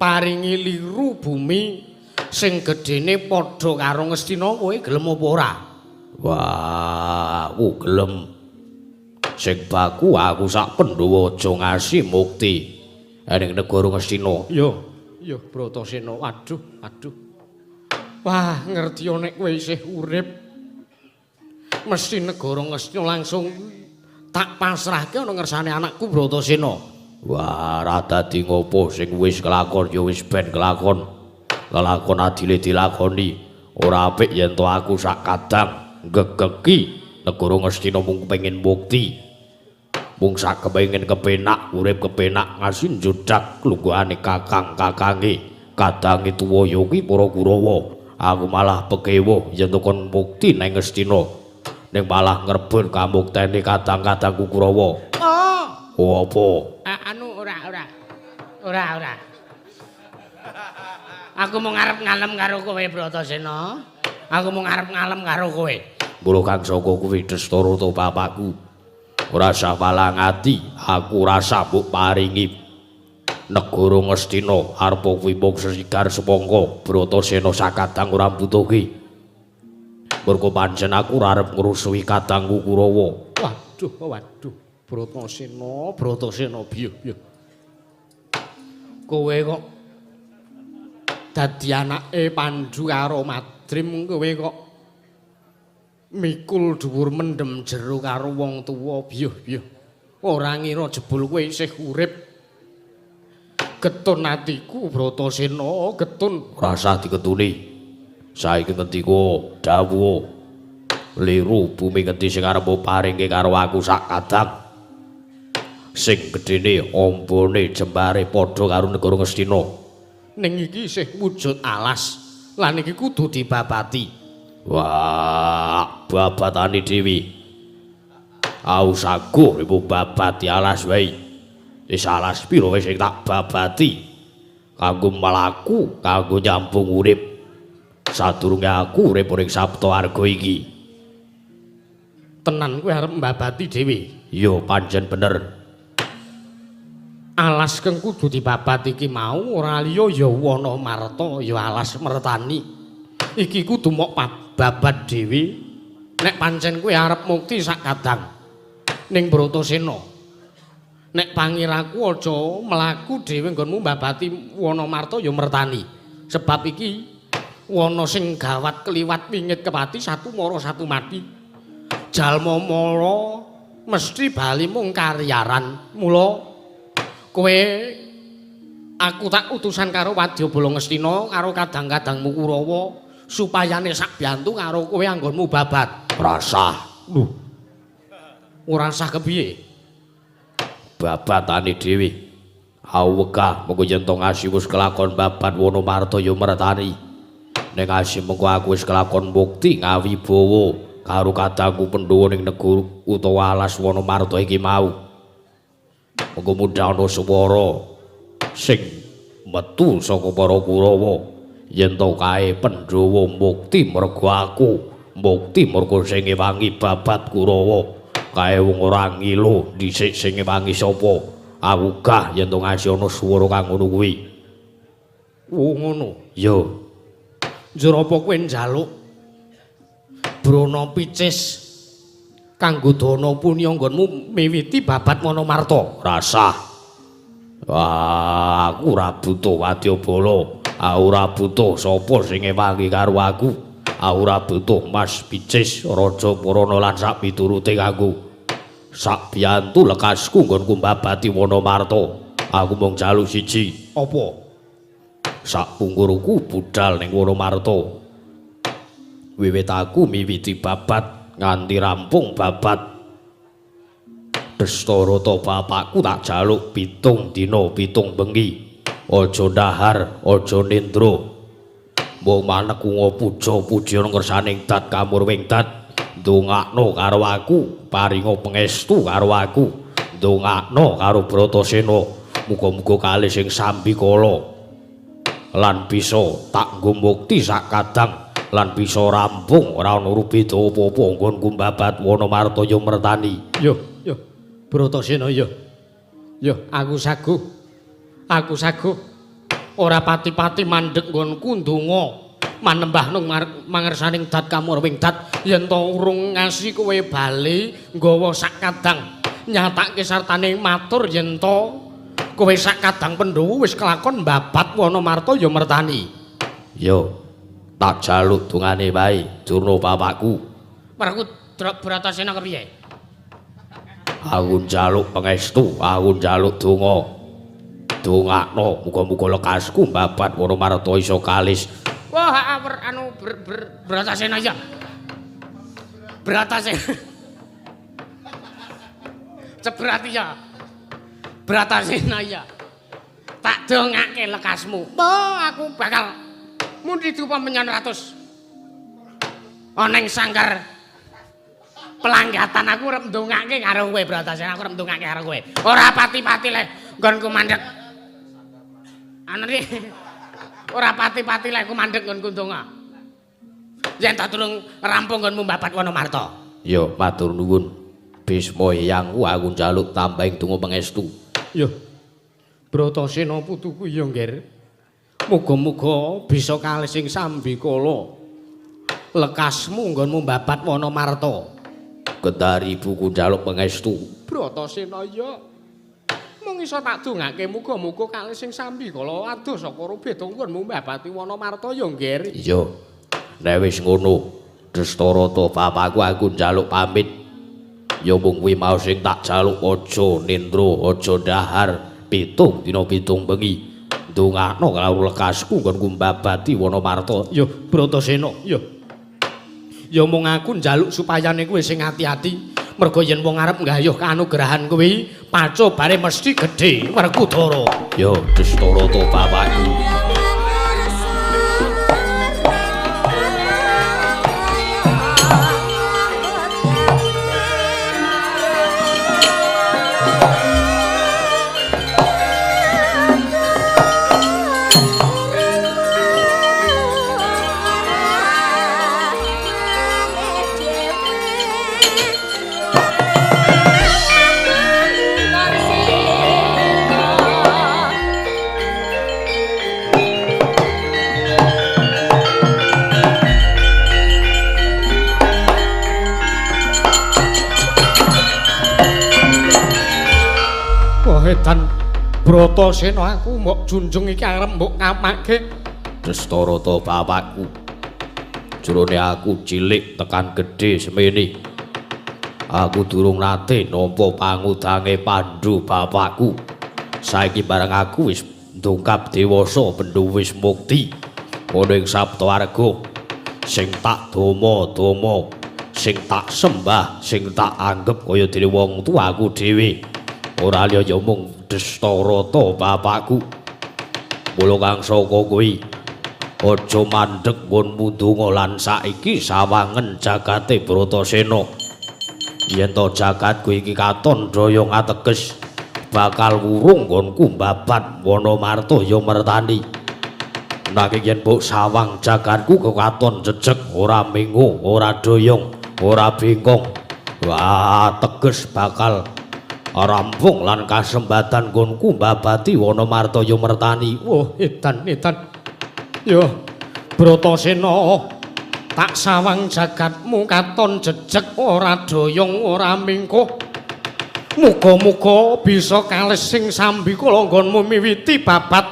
paringi liru bumi sing gedene padha karo Ngastina, kowe gelem apa ora? Wah, aku gelem. Sing baku aku sak Pandhawa aja ngasi mukti ning negara Ngastina. Iya, iya Bratasena. Waduh, aduh. Wah, ngerti nek kowe isih urip mesti negara Ngastina langsung tak pasrahke ana ngersane anakku Bratasena. Wah, ora dadi ngopo, sing wis kelakon ya wis ben kelakon. Lelakon adile dilakoni. Ora apik yen to aku sak kadang gegeki negara Ngastina mung kepengin mukti. Mung sak kepengin kepenak, urip kepenak ngasi njudak lungguhane kakang-kakange. Kadange tuwa ya kuwi para Kurawa. Aku malah pekewuh yen to kon mukti nang Ngastina. Ning malah ngrebut kamuktene kadang-kadangku Kurawa. Oh. Oh, apa? Anu ora ora. Ora ora. Aku mung arep ngalem karo kowe Bratasena. Aku mung arep ngalem karo kowe. Mula kang saka kuwi Destarata bapakku. Ora usah malang ati, aku rasa mbok paringi negara Ngastina arep kuwi mung sesigar semangka Bratasena sakadang ora mbutuhke. Mergo pancen aku ora arep ngrusuhi kadangku Kurawa. Waduh, waduh, Bratasena, Bratasena biyuh biyuh. Kowe kok dadi anake Pandhu karo Madrim, kowe kok mikul dhuwur mendem jero karo wong tuwa biyuh biyuh. Ora ngira jebul kowe isih urip. Getun atiku Bratasena, getun. Ora usah diketuni. Saiki ngendika dawuh liru bumi ngendi sing arep paringke karo aku sak kadang. Sing gedene ambane jembare padha karo negara Ngastina. Ning iki isih wujud alas lan iki kudu dibabati. Wah, babatane dhewe. Au saguh ibu babati alas wae. Wis alas pira wis sing tak babati kanggo mlaku, kanggo nyambung urip. Sadurunge aku urip ning Sapta Arga iki. Tenan kowe arep mbabati dhewe? Iya, pancen bener. Alas kang kudu dibabat iki mau ora liya ya Wana Marta, ya alas Mertani. Iki kudu mok babat dhewe. Nek pancen kowe arep mukti sak kadang ning Bratasena. Nek pangiraku aja mlaku dhewe nggonmu mbabati Wana Marta ya Mertani. Sebab iki wana sing gawat kliwat wingit kepati satu mara satu mati. Jalma mara mesti bali mung karyaran. Mula kowe aku tak utusan karo Wadyabala Ngastina karo kadang-kadangmu Kurawa supayane sak biyantu karo kowe anggonmu babat. Rasah. Lho. Ora sah kepiye? Babatane dhewe. Aku wegah mengko yen to ngasi wis kelakon babat Wana Marta ya Mertani. Ning ngasi mengko aku wis kelakon mukti ngawibawa karo kadangku Pandhawa ning negara utawa alas Wana Marta iki mau. Mengko mundhak ana swara sing metu saka para Kurawa yen to kae Pandhawa mukti mergo aku, mukti mergo sing ngewangi babat Kurawa. Kae wong ora ngilu dhisik sing ngewangi sapa. Aku gah yen to ngasi ana swara kang ngono kuwi. Oh ngono. Iya. Njur apa kowe njaluk brana picis kanggo dana punya nggonmu miwiti babat Wana Marta? Rasah. Wah, aku ora butuh wadyabala. Aku ora butuh sapa sing ngewangi karo aku. Aku ora butuh Mas Picis, Raja Purana lan sak piturute kanggo sak biyantu lekasku nggonku mbabati Wana Marta. Aku mung njaluk siji. Apa? Sak pungkurku budal ning Wana Marta. Wiwit aku miwiti babat nganti rampung babat Destarata bapakku tak jaluk 7 dina 7 bengi. Aja ndahar, aja nindra. Mung manekunga puja pujian ngersaning dat kamurwing dat. Ndongakno karo aku, paringa pangestu karo aku. Ndongakno karo Bratasena, muga-muga kalih sing sambikala lan bisa tak nggo mukti sak kadang lan bisa rampung ora ana rubeda apa-apa nggonku mbabat Wana Marta ya Mertani. Yo, yo. Bratasena yo. Yo, aku saguh. Aku saguh. Ora pati-pati mandheg nggonku ndonga manembah nang mangersaning dat kamurwing dat yen to urung ngasi kowe bali nggawa sak kadang nyatake sartane matur yen to kowe sak kadang Pandhawa wis kelakon mbabat Wana Marta ya Mertani. Yo, tak jaluk dongane wae Durna bapakku. Praku Bratasena kepiye? Aku njaluk pangestu, aku njaluk donga. Dongakno muga-muga lekasku mbabat Wana Marta iso kalis. Wah, anu Bratasena ya. Bratasena. Cebrat ya. Bratasena ya. Tak dongake lekasmu. Wah, aku bakal mundi dupa menyan ratus. Ana ing sanggar pelanggatan aku arep ndongake karo kowe Bratasena, aku arep ndongake karo kowe. Ora pati-pati le nggonku mandheg. Anane ora pati-pati le aku mandheg nggonku ndonga. Yen tak tulung rampung nggonmu mbabat Wana Marta. Ya, matur nuwun. Bisma eyangku aku njaluk tambahing donga pangestu. Yo. Bratasena putuku ya, Ngger. Muga-muga bisa kalis ing sambikala. Lekasmu nggonmu mbabat Wanamarta. Kendari ibuku njaluk pangestu. Bratasena ya. Mung iso tak dongake muga-muga kalis ing sambikala adoh saka rubeda nggonmu mbabati Wanamarta ya, Ngger. Iya. Nek wis ngono, Destarata bapakku aku njaluk pamit. Ya mung kuwi mau sing tak jaluk, aja nindra, aja dahar 7 dina 7 bengi. Ndongakno karo lekasku nggonku mbabati Wanamarta. Ya Bratasena, ya. Ya mung aku njaluk supayane kowe sing ati-ati. Mergo yen wong arep nggayuh kanugrahan kuwi, pacobane mesti gedhe Werkudara. Ya Destarata bapakku. Edan Bratasena aku mbok junjung iki arep mbok kapake. Destarata bapakku. Jrone aku cilik tekan gedhe semene. Aku durung nate nampa pangudange Pandhu bapakku. Saiki bareng aku wis ndongkap dewasa, bendu wis mukti. Ana ing Saptawarga sing tak doma-doma, sing tak sembah, sing tak anggep kaya dene wong tuaku dhewe. Ora liya ya mung Destarata bapakku. Mula kang saka kuwi aja mandheg nggonmu ndonga lan saiki sawangen jagate Bratasena. Yen to jagatku iki katon daya ngateges bakal wurung nggonku mbabat Wanamarta ya mertani. Nanging yen mbok sawang jagatku kekaton jejeg ora mingu, ora doyong, ora bengkong. Wah, teges bakal rampung lan kasembatan nggonku mbabati Wanamarta ya mertani. Wah, edan edan. Yo Bratasena, tak sawang jagatmu katon jejeg ora doyong ora mingkuh. Muga-muga bisa kalis sing sambikala nggonmu miwiti babat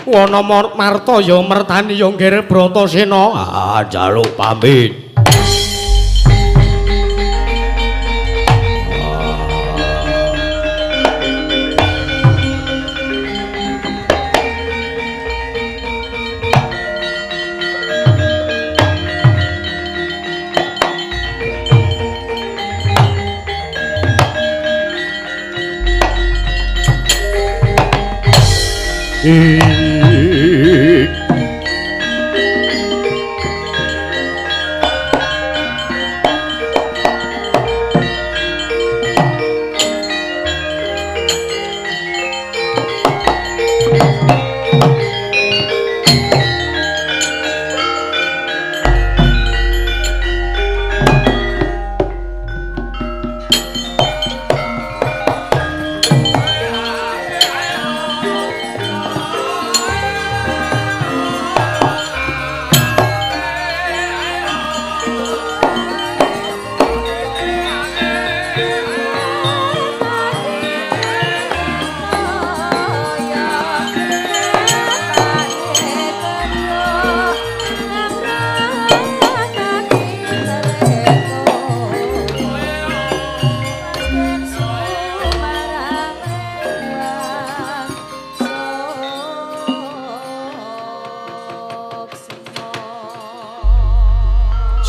Wanamarta ya mertani ya Nggir Bratasena. Ah, njaluk pamit.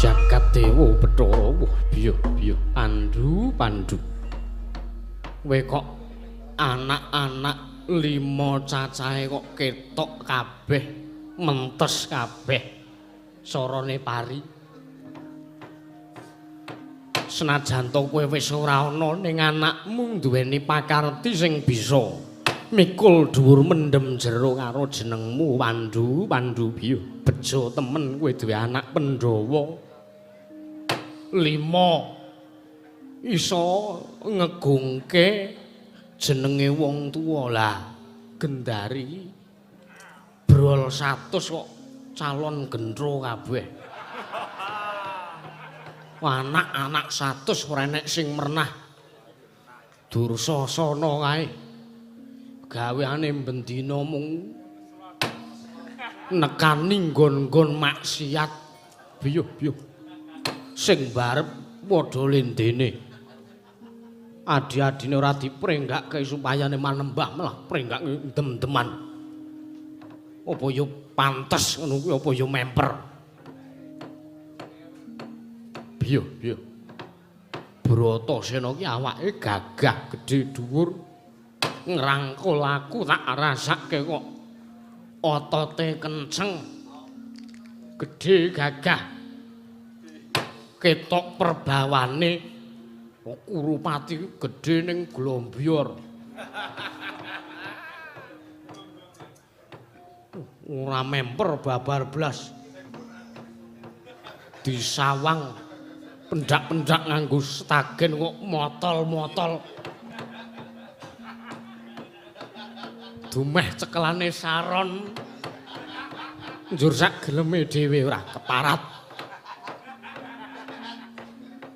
Jagat Dewa Bathara. Wah, biyo biyo Pandu Pandu. Kowe kok anak-anak 5 cacahe kok ketok kabeh, mentes kabeh sorone pari. Senajan to kowe wis ora ana ning anakmu duweni pakarti sing bisa mikul dhuwur mendem jero karo jenengmu Pandu Pandu. Biyo bejo temen kowe duwe anak Pandhawa 5. Iso ngegungke jenenge wong tuwa lah. Gendari brol 100 kok calon gendro kabeh. Anak-anak 100 ora enek sing mernah. Dursasana kae. Gaweane bendina mung nekani nggon-nggon maksiat. Biyuh-biyuh. Sing barep padha lendene. Adi-adine ora diprenggake supayane manembah malah prenggake dem-deman. Apa ya pantes ngono kuwi apa ya memper. Biyuh-biyuh. Bratasena ki awake gagah gedhe dhuwur. Ngrangkul aku tak rasake kok otote kenceng. Gedhe gagah. Ketok perbawane Kurupati gedhe ning glombior. Ora memper babar blas. Disawang pendak-pendak nganggo stagen kok motol-motol. Dumeh cekelane saron. Njur sak geleme dhewe ora keparat.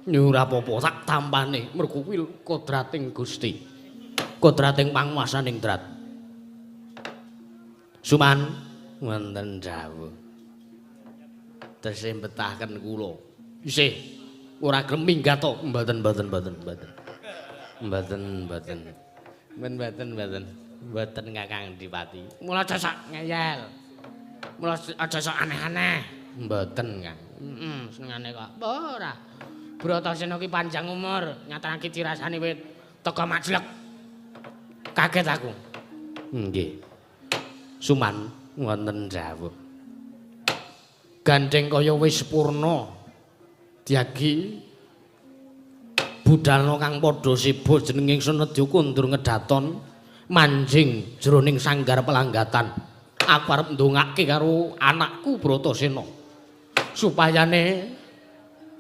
Nyura apa-apa tak tampane mergo kuwi kodrating Gusti. Kodrating panguwasaning drat. Suman wonten dawuh. Tesih mbetahaken kula. Isih ora gelem minggat to. Mboten mboten mboten mboten. Mboten mboten. Mboten mboten. Mboten Kakang Dipati. Mula aja sok ngeyel. Mula aja sok aneh-aneh. Mboten, Kang. Heeh, senengane kok. Ora. Bratasena ki panjang umur, nyatane dirasani wit teka majlek. Kaget aku. Nggih. Suman wonten dawuh. Gandeng kaya wis purna. Diagi budalna kang padha sibuk jenenge ingsun nedya kundur ngedaton manjing jroning sanggar pelanggatan. Aku arep ndongake karo anakku Bratasena supayane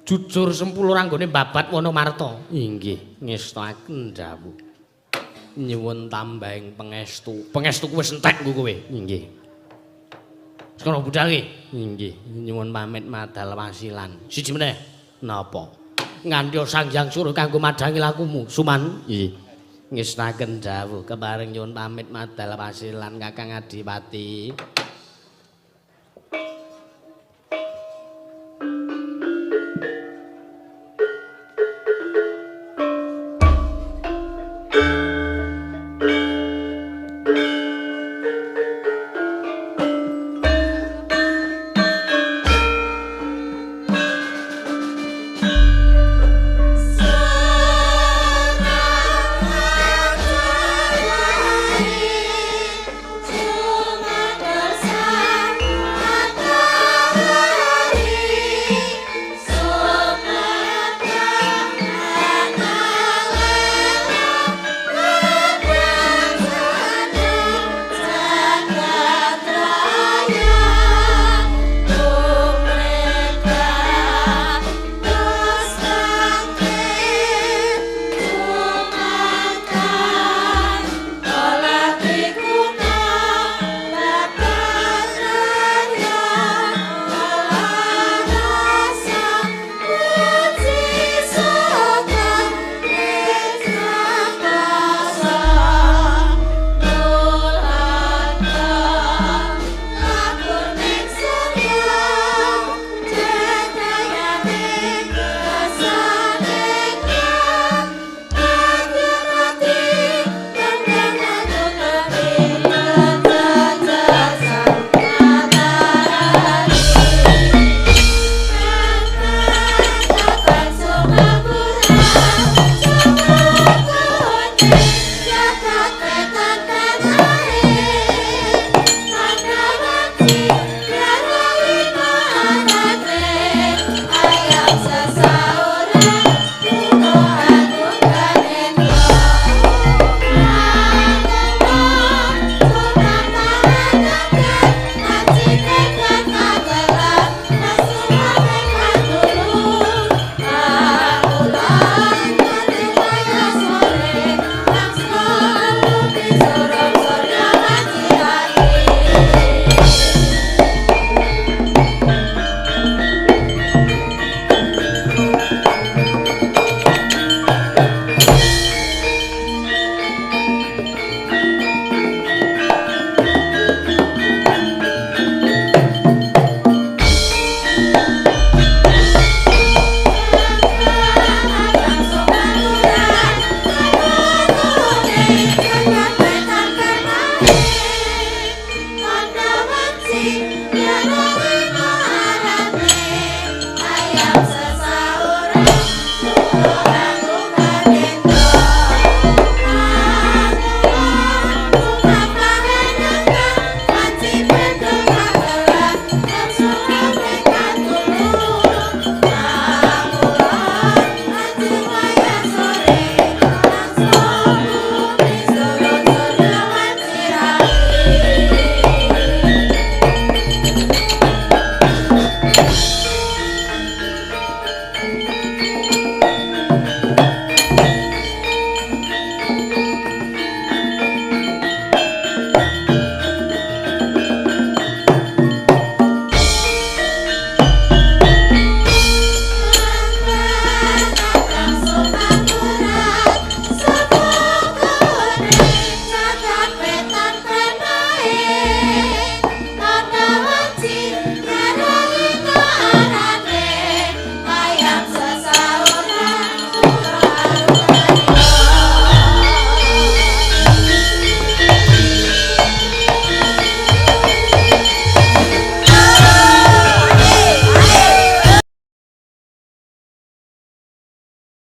jujur sempulur anggone babat Wonomarta. Inggih, ngestakaken dawuh. Nyuwun tambahing pangestu. Pangestuku wis entek nggo kowe. Inggih. Sekono budal ki. Inggih, nyuwun pamit madal wasilan. Siji meneh. Napa? Nganti Sang Hyang Sura kanggo madhangi lakumu, Suman. Nggih. Ngestakaken dawuh kepareng nyuwun pamit madal wasilan Kakang Adipati.